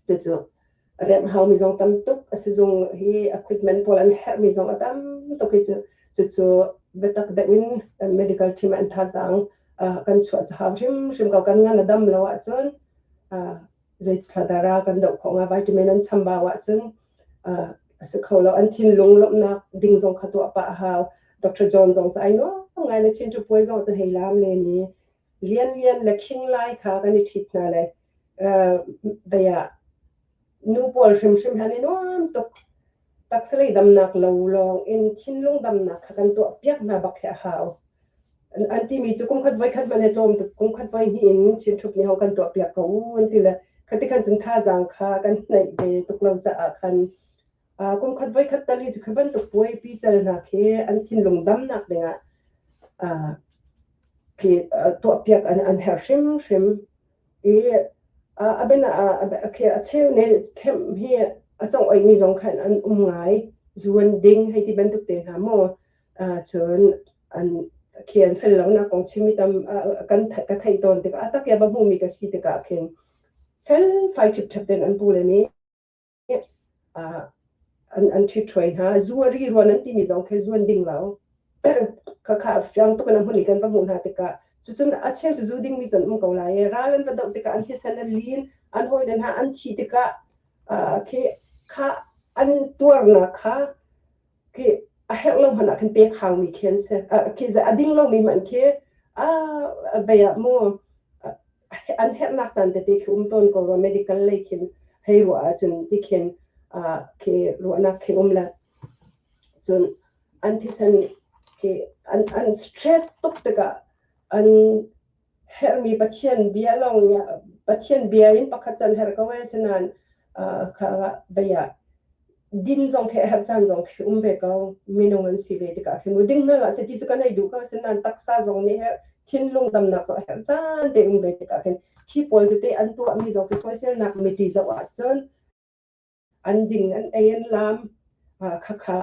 cucu remh haumi zong tam tuk a sizung hi equipment pawl an herhmi zong a tam tuk i cucu biatak deuh in medical team an thazaang kan chuah cu hau hrimhrim ko. Kan ngan a dam lo ahcun zeithla kan doh khawh nga? Vitamin an chambau ahcun a si kho lo. An thinlung lawmhnak ding zong kha tuah pah a hau. Dr. John zong cu ai nuam ngai le Chin puai zong cu hei lam len i Lian Lian le Khing Lai kha kan i ṭhit hna le bei ah nu pawl hrimhrim han i nuam tuk. Taksalei damnak lo lawng in thinlung damnak kha kan tuah piak hna bak hi a hau. An timi cu kum khat voi khat hmanh he tlawm tuk, kum khat voi hnih in Chin ṭhup nih ho kan tuah piak ko u an ti le khati khan cun thazaang kha kan hnaih ve tuk lo caah khan kum khat voi khat tal hi cu khi bantuk puai pical hna khi an thinlung damnak dingah khi tuahpiak an herh hrimhrim i a ben ah khi a cheu nih camp hi a congh oimi zong khan an um ngai. Zu an ding hei ti bantuk te hna maw cun an khi an fel lonak kong chim i tam kan ka theih tawn tikah a tak ya ba hmumi ka si tikah khin fel fai ṭhipṭhep ten an pu le nih an ṭhithruai hna. Zu a ri ruan an timi zong khi zu an ding lo. Khakha fiang tuk in a hmun i kan va hmuh hna tikah. Cucun a cheu cu zu dingmi can um ko lai i ral an va doh tikah an thisen an lin, an hawile hna an thih tikah khi kha an tuarnak kha khi a herh lo hmanh ah khin pek haumi khi an si. Khi a ding lomi hmanh khi a bei ah mu an herhnak caan tete khi um tawn ko rua medical lei khin hei ruah ahcun ti khin khi ruahnak khi um le cun an thisen khi an stress tuk tikah an herhmi Pathian bia lawng Pathian bia in pakhat can herh ko e sinain kha bei ah din zong khi herh caan zong khi um ve ko minung an si ve tikah khin ding hna lah se ti cu kan ei duh ko sinain taksa zong nih herh thinlung damnak zong herh caan te um ve tikah khin khi pawl tete an tuahmi zong khi soiselnak miti zoh ahcun an ding an ei an lam khakha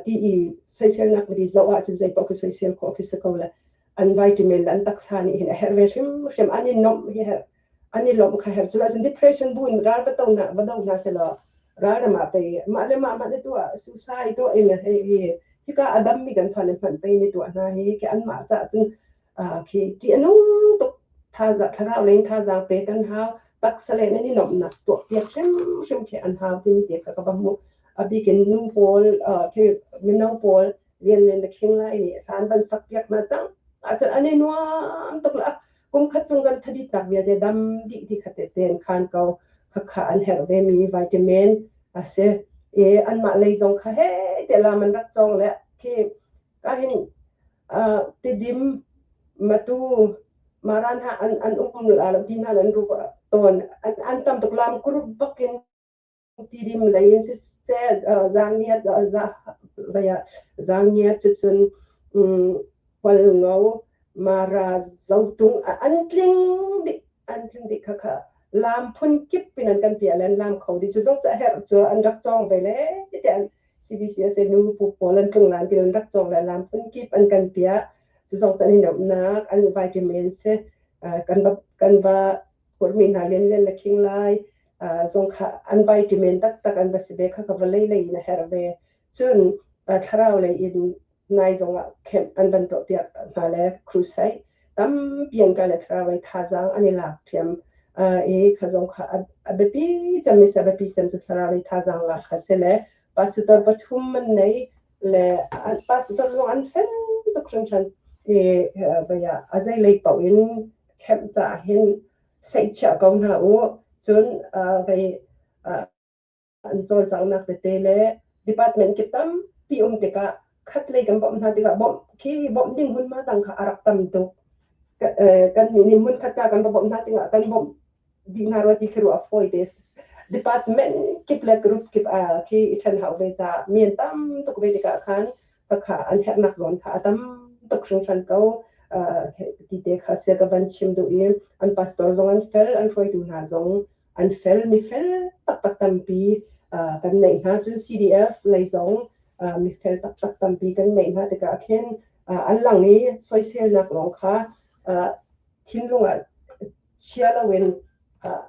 ti i soiselnak miti zoh ahcun zei paoh khi soisel khawh khi si ko le an vitamin le an taksa nih hin a herh ve hrimhrim an i nomh hi herh an i lawmh kha herh cu ahcun depression bu in ral va to na va do hna selaw ral ram ah pei mah le mah mah le tuah suicide tuah in hei hi hika a dam mi kan fa le hmanh pei ni tuah hna hi khi anmah caah cun khi ṭih a nung tuk thaza thlarau lei in thazaang pek an hau taksa le nan i nuamhnak tuah piak hrimhrim khi an hau timi te kha ka va hmuh a bik in nu pawl khi mino pawl lian lian le khing lai nih hlan van sak piak hna cang ahcun an i nuam tuk la kum khat chung kan thadit tak vialte dam dih ti khat te ten khan ko khakha an herh ve mi vitamin a si i anmah lei zong kha he te la man rak cong le khi ka hin tidim matu maran ha an um la lo ti hna an ru ton an tam tuk lam group bakin tidim lei in siseh zaangiat zaangiat cucun Hualngo Mara Zotung an tling dih an tling dih khakha lam phun kip pin an kan piah le an lam kho dih cu zong cu a herh cu an rak cawng ve le ti an CBCUSA nu pu pawl an tlung lan ti an rak cawng le lam phun kip an kan piah cu zong cu an i nuamhnak an vitamin si kan va phurmi hna lianlian le khing lai zong kha an vitamin taktak an va si ve kha ka vawlei lei in a herh ve cun thlarau lei in nai zong ah camp an van tuah piak hna le crusade tampi an kai le thlarau lei thazaang an i lak ṭhiam i kha zong kha a biapi cem a biapi cem cu thlarau lei thazaang lak kha si le pastor pathum an nei le pastor zong an fel tuk hringhran i baya a zei lei paoh in camp caah hin seihchiah ko hna u. Cun vei an cawlcanghnak tete le department kip tampi um tikah khat lei kan bawmh hna tikah bawmh khi bawmh ding hmunhma dang kha a rak tam tuk. Kan nih nih hmun khat ka kan va bawmh hna tikah kan bawmh dih hna rua ti khi ruah a fawi te. Department kip le group kip khi i ṭhen hau ve caah mi an tam tuk ve tikah khan kha an herhnak zawn kha a tam tuk hringhran ko ti te kha sia ka van chim duh i an pastor zong an fel an hruaitu hna zong an fel mi fel taktak tampi kan neih hna cun CDF lei zong mi fel taktak tampi kan neih hna tikah khin an lang i soiselnak lawng kha thinlung ah chia loin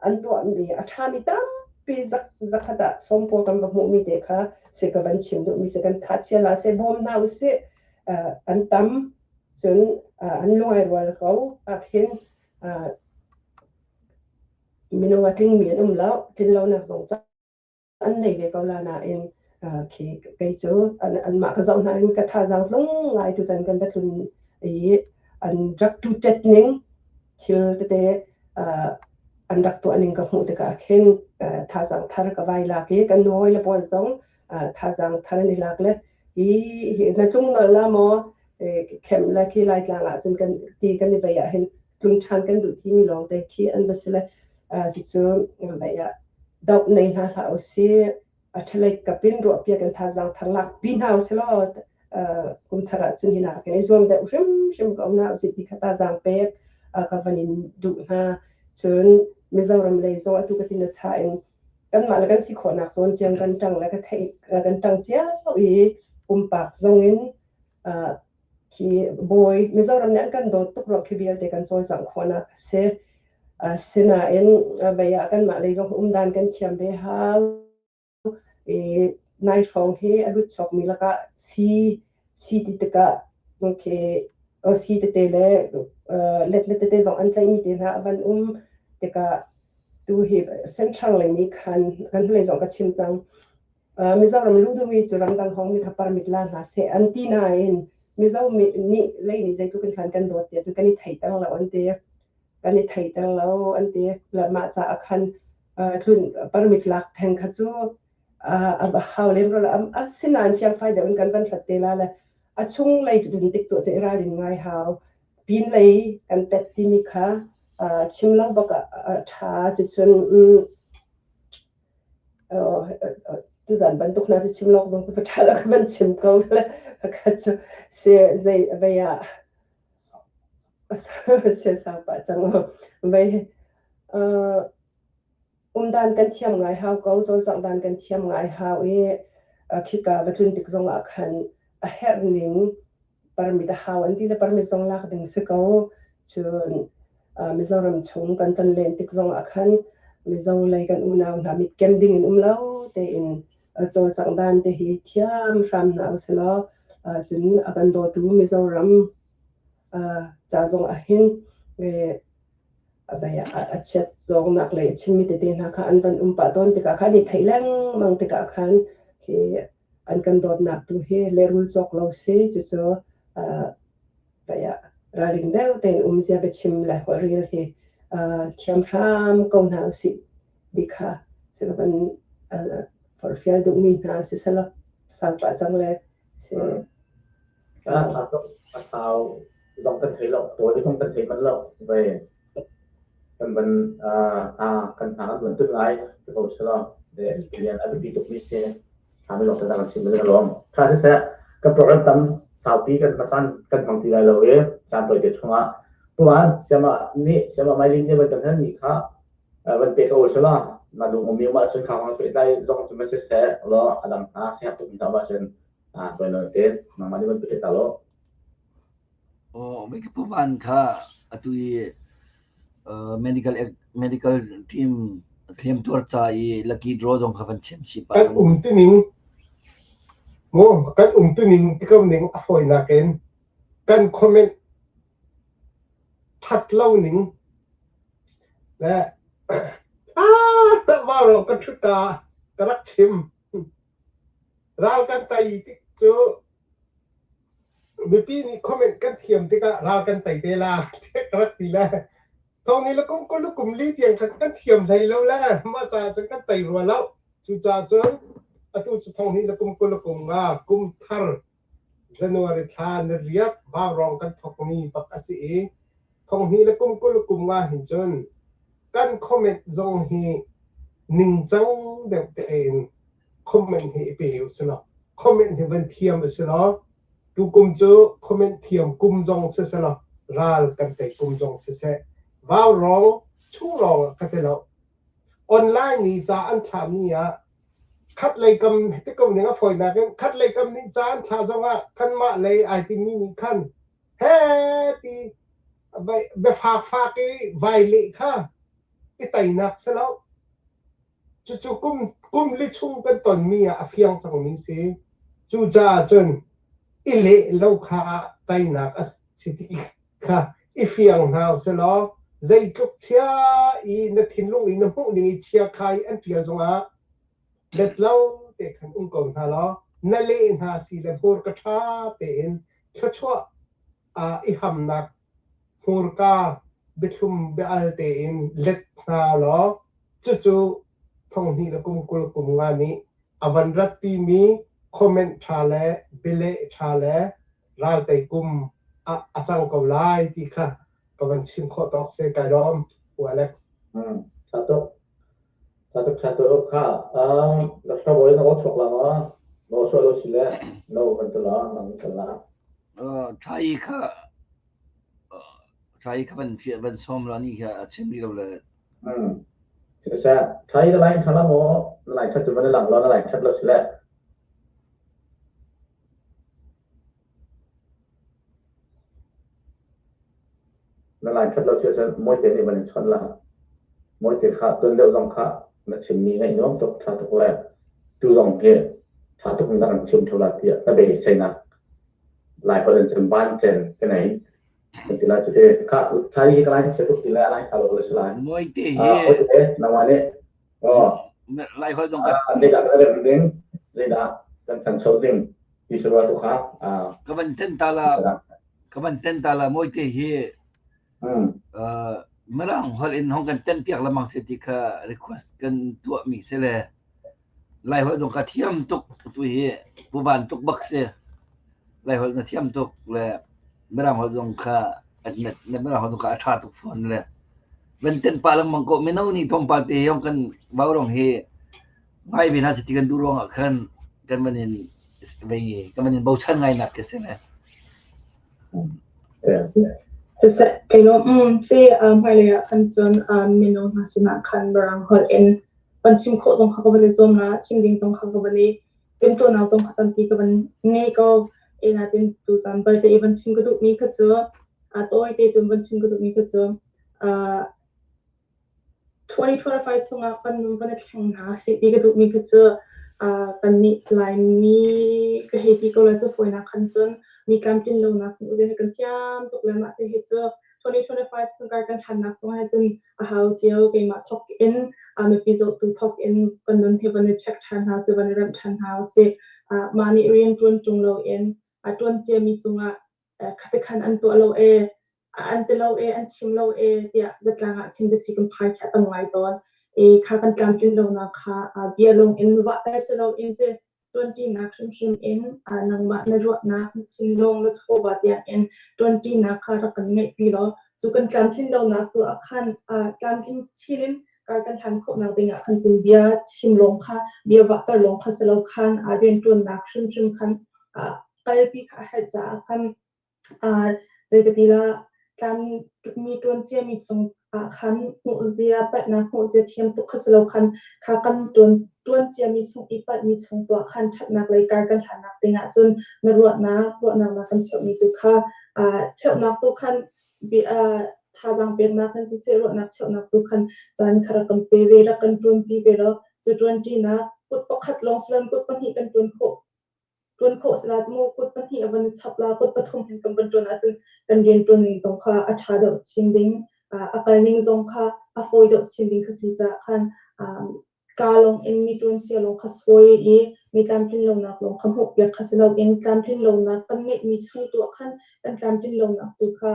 an tuahmi a ṭhami tampi zakhat ah sawmpua kan va hmuhmi te kha si ka van chim duhmi si kan tha chia la seh bawm hna usih an tam cun an lung ai rual ko ah khin minung a tlingmi an um lo tlin lonak zong an nei ve ko la nain khi kei cu anmah ka zoh hna in ka thazaang tlung ngai tutan kan va tlun i an rak tu tet ning thil tete an rak tuah ning ka hmuh tikah khin thazaang thar ka vai lak i kan nu hawi le pawl zong thazaang thar an i lak le hi na tlung nol la maw khem le khi laitlang ah cun kan ti kan i vei ah hin tlung ṭhan kan duh timi lawng te khi an va si le cucu vei ah doh nei hna hlah usih a ṭhalei kapin ruahpiak in thazaang thar lak pi hna usih law kum thar ah cun hina kan i zuam deuh hrimhrim ko hna usih ti kha thazaang pek ka van in duh hna cun Mizoram lei zong atu ka tin a cha in kanmah le kan si khawhnak zawn ciang kan ṭang le ka theih kan ṭang cio i pumpak zong in khi bawi Mizoram nih an kan dawt tuk ruang khi vialte kan cawlcangh khawhnak a si. Sinain vei ah kanmah lei zong umdan kan thiam ve hau. I nai hrawng hi a lut chawkmi lakah si si ti tikah khi Si tete le let le tete zong an tlaihmi te hna a van um tikah tu hi central lei nih khan kan hnulei zong ka chim cang. Mizoram lu duhmi cu ramdang hong mi kha permit la hna seh an ti nain Mizo nih lei nih zeitluk in khan kan dawt ti ahcun kan i theiter lo an ti. Kan i theiter lo an ti. Mah caah khan tlun permit lak theng kha cu a hau lem lo. Asinain fiangfai deuh in kan van hlat te la le a chung lei dun tik tuah cu i ralrin ngai hau. Pin lei kan pet timi kha chim lo bak ah a ṭha. Cucun tuzan bantuk hna cu chim lawk zong cu va ṭha lo ka van chim ko le kha cu si zei vei ah se sau pah cang vei umdan kan thiam ngai hau ko, cawlcangh dan kan thiam ngai hau i khika va tlun tik zong ah khan a herh ning permit a hau an ti le permit zong lak ding si ko. Cun Mizoram chung kan ton len tik zong ah khan Mizo lei kan unau hna mit kem ding in um lo tein cawlcangh dan te hi thiam hram hna usilaw, cun a kan dawtu Mizoram ca zong ah hin a chiat zawngnak le a chimmi tete hna kha an van um pah tawn tikah khan i theih lengmang tikah khan hi an kan dawtnak tu hi lehrul cawk lo si. Cucu ralring deuh tein um zia biachim le holhrel hi thiam hram ko hna usih ti kha si ka van forhfial duhmi hna si selaw sau pah cang le si. A sau zong kan thei lo, tawi zong kan thei manh lo. Ve kan van kan hna kan van tun lai ti ko selaw the experience a biapi tuk mi si. Thami lawng kan kan chim mi lawm. Tha siseh, kan program tam saupi kan kan kan hmang ti lai lo i caan tawi te chungah tuan siama nih siama mailin nih van kan hal mi kha van pe ko sela na lung um mi ma cun kha hong tlai zong cu ma siseh lo adang hna siap tuk mi hna ma cun tawi lo te nangmah nih van pe ta lo. Aw, mi ka puvan kha atu i medical medical team hliamtuar ca i lucky draw zong kha van chim chih pah. Kan um tining mu kan um tining ti ko ning a fawinak in kan comment that lo ning le ah va ro ka thuta ka rak chim. Ral kan tei tik cu mipi nih comment kan thiam tikah ral kan tei te la tiah ka rak ti le thong ni le kum 20 le kum li tiang kha kan thiam hlei lo le mah caah cun kan tei rua lo. Cucaah cun atu cu thong hnih le kum 20 le kum nga kum thar January thla ni riat vaurawng kan thawkmi bak a si i thong hnih le kum 20 le kum nga hin cun kan comment zong hi ningcang deuh tein comment hi i pe u silaw, comment hi van thiam u silaw, tukum cu comment thiam kum zong si selaw, ral kan tei kum zong siseh, vaurawng chung lawng ah ka ti lo, online i ca an thlahmi ah khat lei kam ti ko ning a fawinak in khat lei kam nih ca an thlah zong ah kanmah lei ai timi nih khan he ti biafak fak i vai leh kha i teinak si lo. Cucu kum li chung kan tonmi ah a fiang cangmi si. Cucaah cun i leh lo kha teinak a si ti kha i fiang hna usih zeitluk chia i na thinlung i na hmuh ning i chia kha i an ṭial zongah let lo te khan um ko hna law na leh hna si le hmurka ṭha tein thluachuah i hamnak hmurka biathlum bia-al tein let hna law cucu thonghnih le kum 20 kum nga nih a van ratpimi comment ṭha le bialeh ṭha le raltei kum ah a cang ko lai ti kha ka van chim khawh tawk se. Kai lawm, Pu Alex. Tha tuk. Tha tuk, tha tuk kha. Dr. Boy na aw chuak la ma? No so lo si le no kan tu la nang kan la. Thai kha thai kha van van som la ni kha a chim lo le. Siseh, thai na line tha la mo na line that cu van lang lo na line that lo si le. Na line ṭhat lo si ahcun Mawite nih van in chawnh la. Mawite kha tuan deuh zong kha na chimmi ngaih nuam tuk, ṭha tuk le tu zong hi ṭha tuk in na kan chim ṭheo la tiah na beiseinak Lai holh in cun bancen ka nei. Kan ti lai cu te. Kha thai hi ka lai se tuk ti lai lai kha lo le si lai. Moi te hi. Oi te nangmah nih. Oh. Lai hol zong kan. Zeidah kan rem ding, zeidah kan thancho ding ti si rua tu kha. Ka van ten ta la ka van ten ta la moi te hi. Mirang holh in hong kan ten piak lamang se ti kha request kan tuah mi si le Lai holh zong ka thiam tuk tu hi pu van tuk bak si. Lai holh na thiam tuk le Mirang holh zong kha na Mirang holh zong kha a ṭha tuk fawn le van ten pah lengmang ko mino nih tlawmpal te hi kan vaurawng hi ngai ve hna seh ti kan duh ruangah khan kan van in vei kan van in bochan ngai nak khi si le. Siseh, kei lawm si hmailei ah khan cun mino hna sinah khan Mirang holh in van chim khawh zong kha ka van i zuam la, chim ding zong kha ka van i timhtuahnak zong kha tampi ka van ngei ko. E natin tuzan balte i van chim ka duhmi kha cu a tawi te tun van chim ka duhmi kha cu 2025 chungah kan nun van i thleng hna seh ti ka duhmi kha cu kannih Laimi ka hei ti ko lai cu fawinak khan cun mi tlamtlin lonak hmuh zia hi kan thiam tuk le mah te hi cu 2025 chungkar kan hlannak cungah hi cun a hau cio keimah thawk in mipi zohtu thawk in kan nun hi van i check ṭhan hna usih van i remh ṭhan hna usih. Mah nih rian ṭuan ṭung loin a ṭuan ciami cungah khate khan an tuah lo ee, an ti lo ee, an chim lo ee tiah zatlang ah khin biasi kan phai khi a tam ngai tawn. E kha kan tlamtlin lonak kha bia lung in vahter si loin ti ṭuanṭinak hrimhrim in nangmah na ruahnak, na thinlung, na chawva tiangin ṭuanṭinak kha rak kan ngeihpi law cu kan tlamtlin lonak tu ah khan tlamtling chin in kar kan hlan khawhnak dingah khan cun bia chim lawng kha bia vahter lawng kha si lo khan rianṭuannak hrimhrim khan kalpi kha a herh caah khan Zeikati lah mi ṭuan ciami cungah khan hmuhzia, palhnak hmuhzia thiam tuk kha si lo khan kha kan ṭuan ciami chung i palhmi chung tuah khan ṭhatnak lei kar kan hlannak ding ahcun na ruahnak, ruahnak na kan cheuhmi tu kha cheuhnak tu khan thazaang peknak kan siseh, ruahnak cheuhnak tu khan caan kha rak kan pe ve, rak kan ṭuanpi ve law cu ṭuanṭinak kut pakhat lawng si loin kut pahnih kan ṭuan khawh ṭuan khawh si la cu mu kut pahnih a van i chap la kut pathum hin kan van ṭuan ahcun kan rianṭuan ning zong kha a ṭha deuh chin ding a kal ning zong kha a fawi deuh chin ding kha si caah khan ka lawng in mi ṭuan cia lawng kha sawi i mi tlamtlin lonak lawng kha hmuhpiak kha si loin tlamtlin lonak kan ngeihmi chung tu ah khan kan tlamtlin lonak tu kha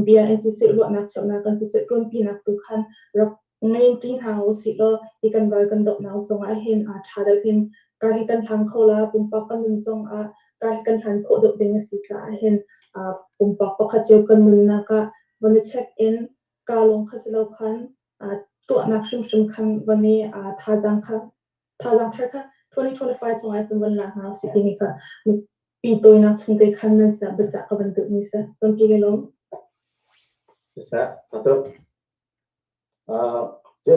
bia in siseh ruahnak cheuhnak kan siseh ṭuanpinak tu khan rak Ngei ṭi hna usih law hi kan ral kan dohnak zongah hin aa ṭha deuh hin kar hi kan hlang kho la pumpak kan nun zongah kar hi kan hlan khawh deuh ding a si caah hin pumpak pakhat cio kan nunnak ah van i check in ka lawng kha si lo khan tuahnak hrimhrim khan van i thazaang kha thazaang thar kha 2025 chungah cun van la hna usih timi kha pi tawinak chung te khan nan sinah biacah ka van duhmi si. Tampi ka lawm. Siseh, tuk.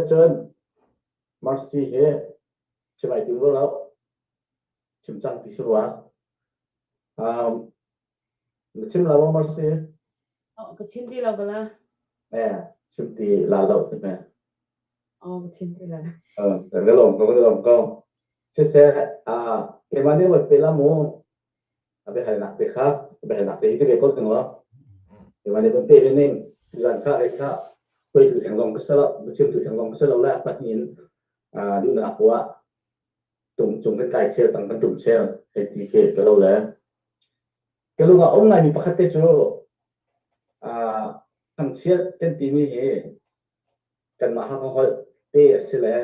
Cun Mercy hi chim ai tim lo, chim cang ti si rua. Na chim lo maw Mercy? Oh, ka chim ti lo bala. Eh, chim ti la lo ti me. Oh, ka chim ti la. Ka lawm ko, ka lawm ko. Siseh, keimah nih wat pe la mu. A biahalnak te kha, biahalnak te hi ka ve ko tung lo. Keimah nih van pe ve ning, tuzan kha ei kha hruaitu theng zong ka si lo, biachimtu theng zong ka si lo le pahnih in duhnak ah tung cung kan kai chel, tang kan tum chel, hei ti khi ka lo le. Ka lung ah um ngaimi pakhat te cu thangchiat kan timi hi kanmah Hakha holh te a si le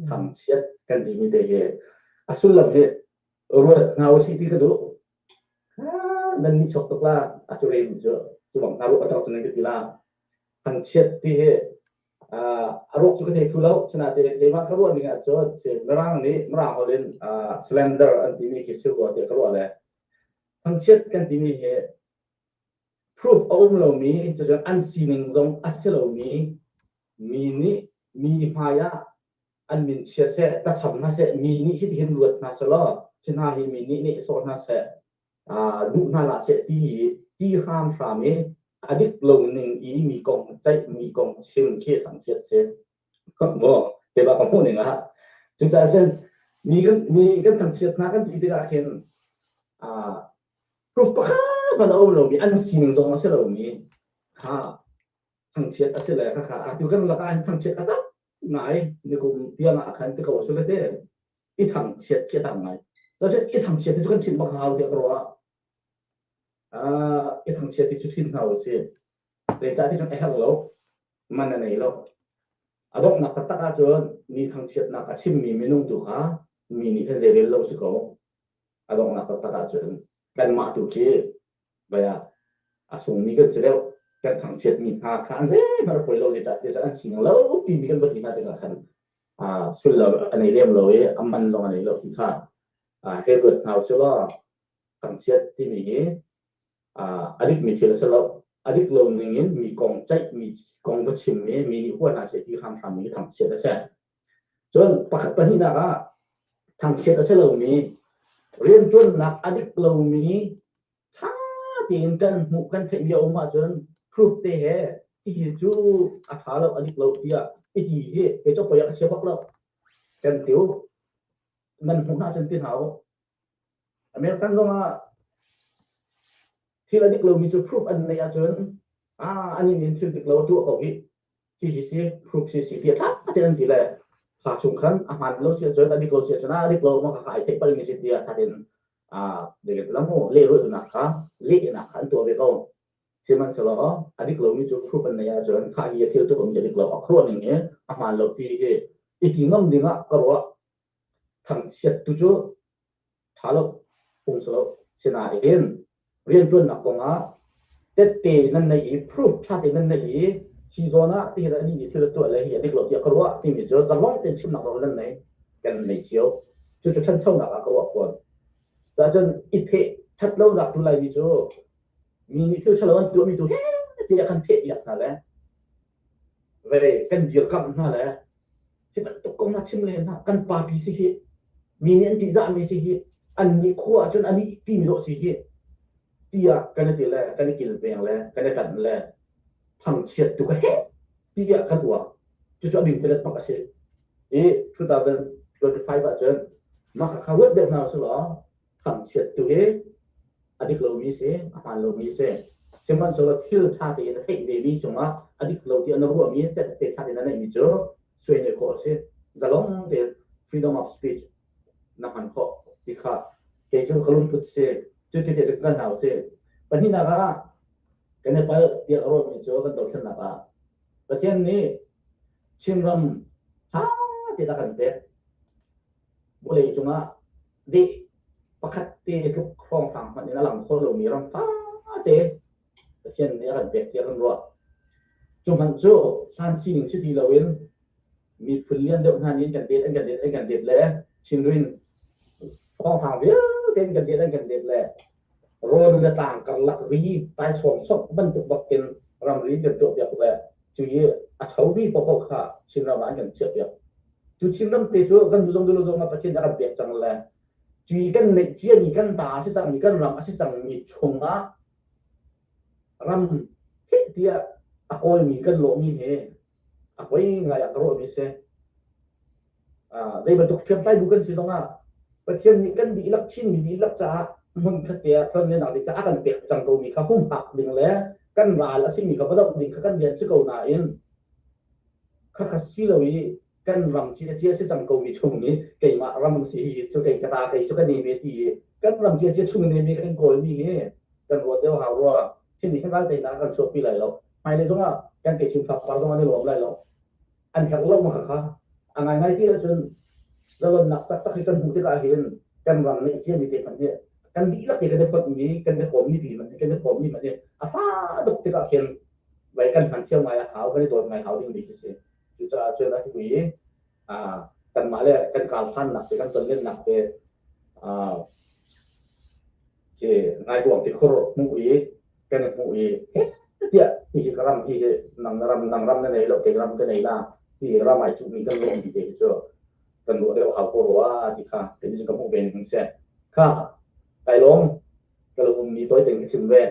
thangchiat kan timi te hi a sullam hi ruat hna usih ti ka duh. Nan nih chuak tuk la a cu rem cu cu bang hna ruah ka cun ka ti la. Thangchiat ti hi a ruak cu ka thei thu lo sinain keimah ka ruah ning ahcun Mirang nih Mirang holh in slander an timi khi si rua tiah ka ruah le thangchiat kan timi hi proof a um lomi cucun an sining zong a si lomi mi nih mi hmai ah an min chia seh tacham hna seh mi nih hitihin ruat hna selaw hi hna hi mi nih nih sawh hna seh duh hna hlah seh ti ti hramhram i a dik lo ning i mi kong ceih mi kong chim khi thangchiat si maw te ba ka hmuh ning ah cucaah cun mi kan mi kan thangchiat hna kan ti tikah khin proof pakhat Zeihmanh a um lomi an sining zong a si lomi kha thangchiat a si le khakha atu kan lakah hin thangchiat a tam ngai nikum tiang ah khan ti ko a si le te i thangchiat khi a tam ngai. Cun i thangchiat hi cu kan thin bak hau tiah ka ruah. I thangchiat hi cu thin hna usih. Zeicah ti cun a herh lo, man a nei lo. A donghnak taktak ahcun mi thangchiatnak a chimmi minung tu kha mi nih khan zeirel lo si ko. A donghnak taktak ahcun kanmah tu khi baya a sungmi kan si deuh. Kan thangchiatmi hna kha an zeihmanh a poi lo zeicah ti cun an sining lo timi kan va ti hna tikah khan sullam a nei lem lo i a man zong a nei lo ti kha hei ruat hna usih law thangchiat timi hi a dikmi thil a si lo. A dik lo ning in mi kong ceih, mi kong va chim i mi nih hua hna seh ti hramhram mi thangchiat a si. Cun pakhat pahnihnak ah thangchiat a si lomi rianṭuannak a dik lomi ṭha tein kan hmuh kan theihmi a um ahcun proof te he hihi cu a ṭha lo a dik lo tiah i ti hi kei cu poi ah ka chia bak lo. Kan ti u. Nan hmuh hna ahcun ti hna u. American zong ah thil a dik lomi cu proof an neih ahcun ah anih nih thil dik lo a tuah ko hi hi hi si proof si si tiah ṭha tein an ti le kha chung khan a hmaan lo si ahcun a dik lo si ahcun a dik lo ma kha ai theih palmi si tiah ṭha tein lehrulh lehrulhnak kha lehnak kha an tuah ve ko. Sihmanhsehlaw a dik lomi cu proof an neih ahcun kha hi a thil tuk mi a dik lo a khuaruah ning hi a hmaan lo ti hi i ti ngam ding ah ka ruah. Thangchiat tu cu ṭha lo phung si lo. Sinain rianṭuannak kongah tette nan neih i proof ṭha tein nan neih i hi zawn ah tihin anih nih thil a tuah le hi a dik lo tiah ka ruah timi cu zalong tein chimnak nawl nan nei kan nei cio. Cucu ṭhanchonak ah ka ruah fawn. Cahcun i pheh ṭhat lonak tu Laimi cu mi nih thil ṭhalo an tuahmi tu he tiah kan pheh piak hna le vei kan dirkamh hna le Hi bantuk kong hna chim len hna kan papi si hi mi nih an ṭihzahmi si hi an nih khua ahcun a nih timi dawh si hi tiah kan i ti le kan i kilveng le kan i ṭanh le thangchiat tu ka he tiah kan uar cucu a bingtelet bak a si i 2025 ahcun mah kha ruat deuh hna usih law thangchiat tu hi a dik lomi si a hmaan lomi si sihmanhsehlaw thil ṭha tein a theih vemi cungah a dik lo ti na ruahmi tette ṭha tein na neihmi cu suai khawh a si zalong tein freedom of speech na hman khawh ti kha kei cu ka lungput si cu ti te cu kan hau si pahnihnak ah kan i palh tiah ka ruahmi cu kan dothlennak ah Pathian nih Chinram ṭha tein a kan pek vawlei cungah deh pakhat te tluk hrawnghrang hmanh in a lang kho lomi ram fate Pathian nih a kan pek tiah kan ruah. Cu hmanh cu hlan sining si ti loin miphun lian deuh hna nih an kan det an kan det an kan det le Chinrin hrawnghrang vialte an kan det an kan det le rawn le tlang karlak ri taisawm sawk bantuk bak in ramri kan tuahpiak le cu i a thomi paohpaoh kha Chinram ah an kan chiahpiak. Cu Chinram te cu kan zong dulu zong ah Pathian a kan pek cang le cu i kan neih ciami kan ta a si cangmi kan ram a si cangmi chungah ram heh tiah a kawlmi kan lawhmi hi a poi ngai ah ka ruahmi si. Zei bantuk hriamtlai bu kan si zongah Pathian nih kan dihlak Chinmi dihlak caah hmun khat te ah tlonlennak ding caah a kan pek cang komi kha humhak ding le kan ral a simi kha va doh ding kha kan rian si ko nain khakha si lo i kan ram ci cia si cang komi chung nih keimah ram si hi cu kei ka ta kei cu ka ne ve ti i kan ram cia cia chung ne mi kan kawlmi hi kan ruat deuh hau rua thin nih khan ral teinak kan chuahpi lai lo hmailei zongah kan techin fapar zong an i lawm lai lo an herh lo ma kha a ngaingai ti ahcun zalonnak taktak hi kan hmuh tikah hin kan ram neih ciami te hmanh hi kan dihlak te kan i fonhmi kan i hrawmmi pi hmanh kan i hrawmmi hmanh hi a fa tuk tikah khin vai kan hman thiam ngai a hau kan i dawt ngai hau ding mi khi si cucaah cun a tu i kanmah le kan kal hlannak te kan tonlennak te khi ngaikuang tikhur hmuh i kan i hmuh i tiah hi ka ram hi nang ram nang ram na nei lo kei ram ka nei la hi ram ai cuhmi kan lawm ti te hi cu kan ruah deuh hau ko rua ti kha kan ka hmuh ve ning si kha kai lawm ka lung ummi toi tein ka chim ve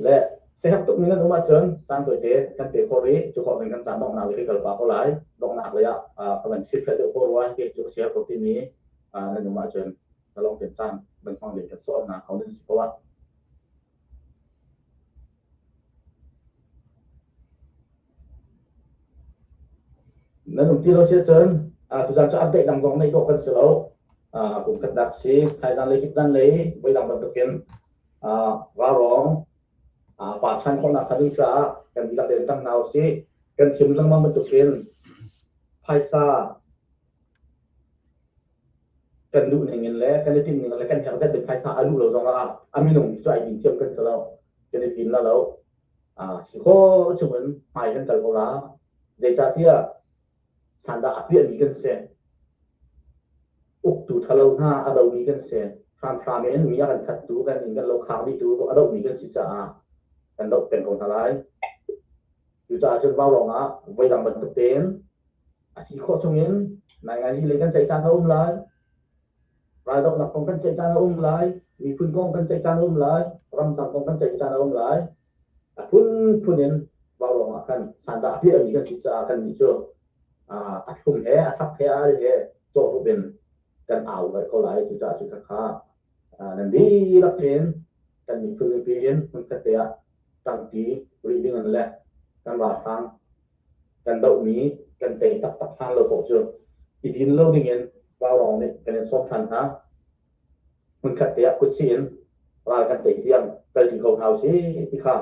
le sehak tuk mi nan um ahcun caan toite kan pe kho rih cu khawh kan caan donghnak le kal pa ko lai donghnak lei ah ka van chim deuh ko rua hi cu ka share ko timi nan um ahcun ka lawng ten caan ban hmang ding kan sawm na ko nan si ko ah. Nan um ti lo si ahcun tuzan cu update dang zong neih dawh kan si lo. Kum khatnak si thaizan lei kipzan lei voi dang bantukin ralrawng pa ṭhan khawhnak hnga ding caah kan dihlak tein ṭang hna usih. Kan chim lengmang bantukin phaisa kan duh ning in le kan i timh ning le kan herh zat in phaisa a luh lo zong ah a minung cu ai din thiam kan si lo. Kan i fim la lo. Si khawh chung in hmai kan kal ko la. Zeicahtiah sandah a piahmi kan si. Uktu ṭhalo hna a domi kan si. Hramhram in mi a kan thattu, kan inn kan lo khang dihtu a dohmi kan si caah kan doh peng ko hna lai. Cucaah cun vaurawng ah voidang bantuk tein a si khawh chungin nainganzi lei kan ceih caan a um lai. Raldohnak kong kan ceih caan a um lai. Miphun kong kan ceih caan a um lai. Ramdang kong kan ceih caan a um lai. A phunphun in vaurawng ah khan sandah a piahmi kan si caah kannih cu a thlum he a thak he a al he cawhrup in kan au ve ko lai. Cucaah cu khakha nan dihlak in kan miphun mipi in hmunkhat te ah ṭangṭi rih ding in le kan ralhrang kan dohmi kan tei taktak hlan lo paoh cu i din lo ding in vaurawng nih kan in sawm ṭhan hna. Hmunkhat te ah kutsih in ral kan tei tiang kalṭi ko hna usih ti kha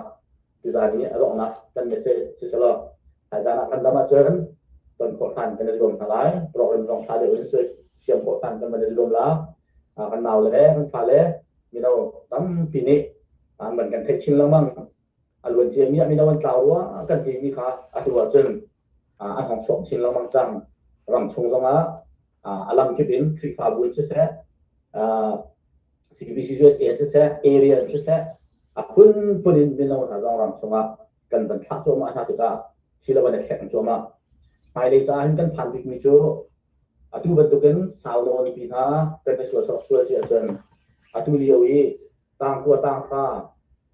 tuzaan i a donghnak kan message si selaw hmaizaan ah kan dam ahcun ton khawh hlan kan i zuam hna lai. Program zong ṭha deuh in siam khawh hlan kan van i zuam la. Kan nau le kan fale mino tampi nih an van kan theih chin lengmang. A luan ciami ah mino an tlau rua kan timi kha atu ahcun an hong chuak chin lengmang cang. Ram chung zongah a lamkip in Khrihfabu in siseh, CBC USA in siseh, area in siseh, a phunphun in mino hna zong ram chungah kan van thlah cuahmah hna tikah thil a van i thleng cuahmah. Hmailei caah hin kan phan bikmi cu atu bantukin sau nawn pi hna kan i sual sawk sual si ahcun atu lio i tangkua tanghra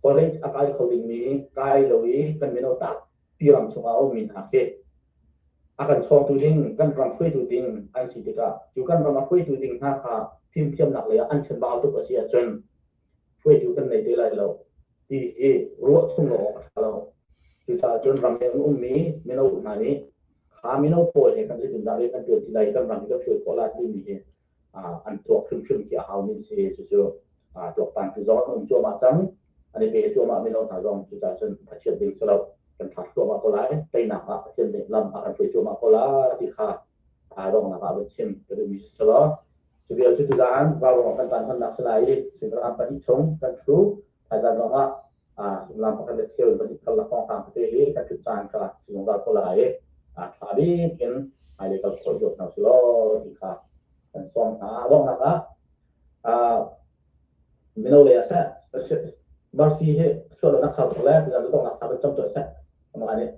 college a kai kho dingmi kai lo i kan mino tampi ram chungah a ummi hna khi a kan chawngtu ding kan ram hruaitu ding an si tikah cu kan ram a hruaitu ding hna kha fimthiamnak lei ah an chanbau tuk a si ahcun hruaitu kan nei te lai lo ti hi ruah chung lo awk a ṭha lo. Cucaah cun ramleng ummi mino hna nih kha mino pawl he kan zeitindah rian kan ṭuan ti lai, kan ram hi kan hruai khawh lai timi hi an tuak hrimhrim khi a haumi a si. Cucu tuaktantu zong an um cuahmah cang. An i pe cuahmah mino hna zong cucaah cun thachiat ding si lo. Kan thlah thluahmah ko lai. Teinak ah Pathian nih lam a kan hruai cuahmah ko lai ti kha donghnak ah van chim ka duhmi si selaw cu vial cu tuzaan ralruang kan caan hmannak si lai i suimilam pahnih chung kan ṭhu thaizan zong ah suimilam pakhat le cheu in pahnih karlak hrawnghrang tete hi kan ṭhut caan kha si zungzal ko lai i ṭha bik in hmailei kal khawh i zuam hna usilaw ti kha kan sawm hna. A donghnak ah mino lei ah seh Mercy hi chuah lonak sau tuk le tuzaan cu donghnak sa kan cam tuah seh amah nih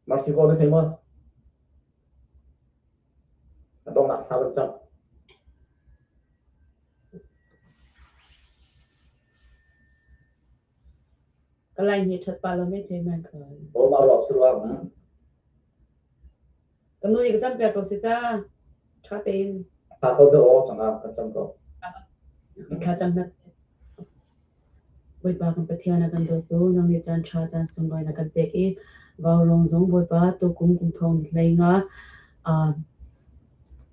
Mercy ko na thei maw? A donghnak thla kan cam. Ka lai nih ṭhat pa lo me the nan kha. O ma ruak si ruang. Ka nu nih ka cam piak ko si ca. Ṭha tein. Tha ko do o changa kan cam ko. Thla cam na. Bawipa kan Pathian a kan dawtu, nang nih caan ṭha caan sunglawi na kan pek i vaurawng zong Bawipa tukum kum thong 15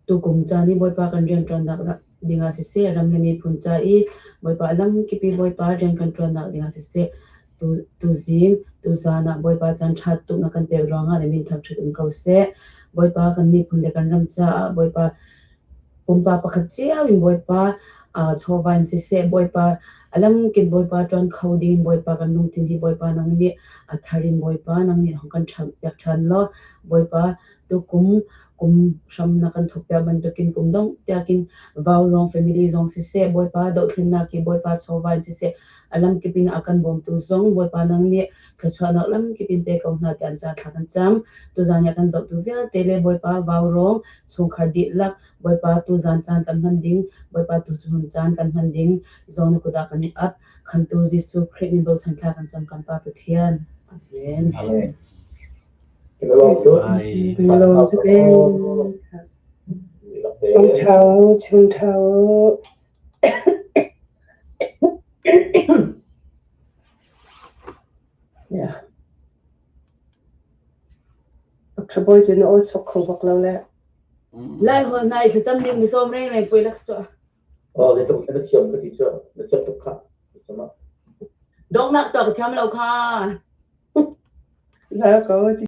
tukum caan i Bawipa kan rianṭuannak dingah siseh, ram le miphun ca i Bawipa lamkip i Bawipa rian kan ṭuannak dingah siseh, tuzing, tuzaan ah Bawipa caan ṭha tuk na kan pek ruangah na min thangṭhat um ko seh. Bawipa kan miphun le kan ram caah Bawipa pumpak pakhat cio in Bawipa chawva in siseh Bawipa a lamkip Bawipa ṭuan kho ding in Bawipa kan lungthin hi Bawipa nang nih a thar in Bawipa nang nih hong kan piak ṭhan law Bawipa tukum kum hram na kan thawk piak bantukin kum dongh tiakin Vaurawng family zong siseh Bawipa dohthlennak hi Bawipa chawva in siseh a lamkip in a kan bawmtu zong Bawipa nang nih thluachuahnak lamkip in pe ko hna tiah an sa thla kan cam. Tuzaan ah kan zohtu vialte le Bawipa Vaurawng chungkhar dihlak Bawipa tuzaan caan kan hman ding Bawipa tuchun caan kan hman ding zong na kut ah kan i ap. Khamtu Jesuh Khrih min bochan thla kan cam kan Pa Pathian. Amen. Amen. Kan lawm tuk. Kan lawm tuk ee. Ong ṭha u, chung ṭha u. Yeah. Thabawi cu na aw chok kho bak lo le. Lai hol hna i thlacam ding misawm reng reng pui lak tuah. Oh, zeitluk na thiam ka ti cu na thiam tuk kha. Donghnak tuah ka thiam lo kha. Na ko.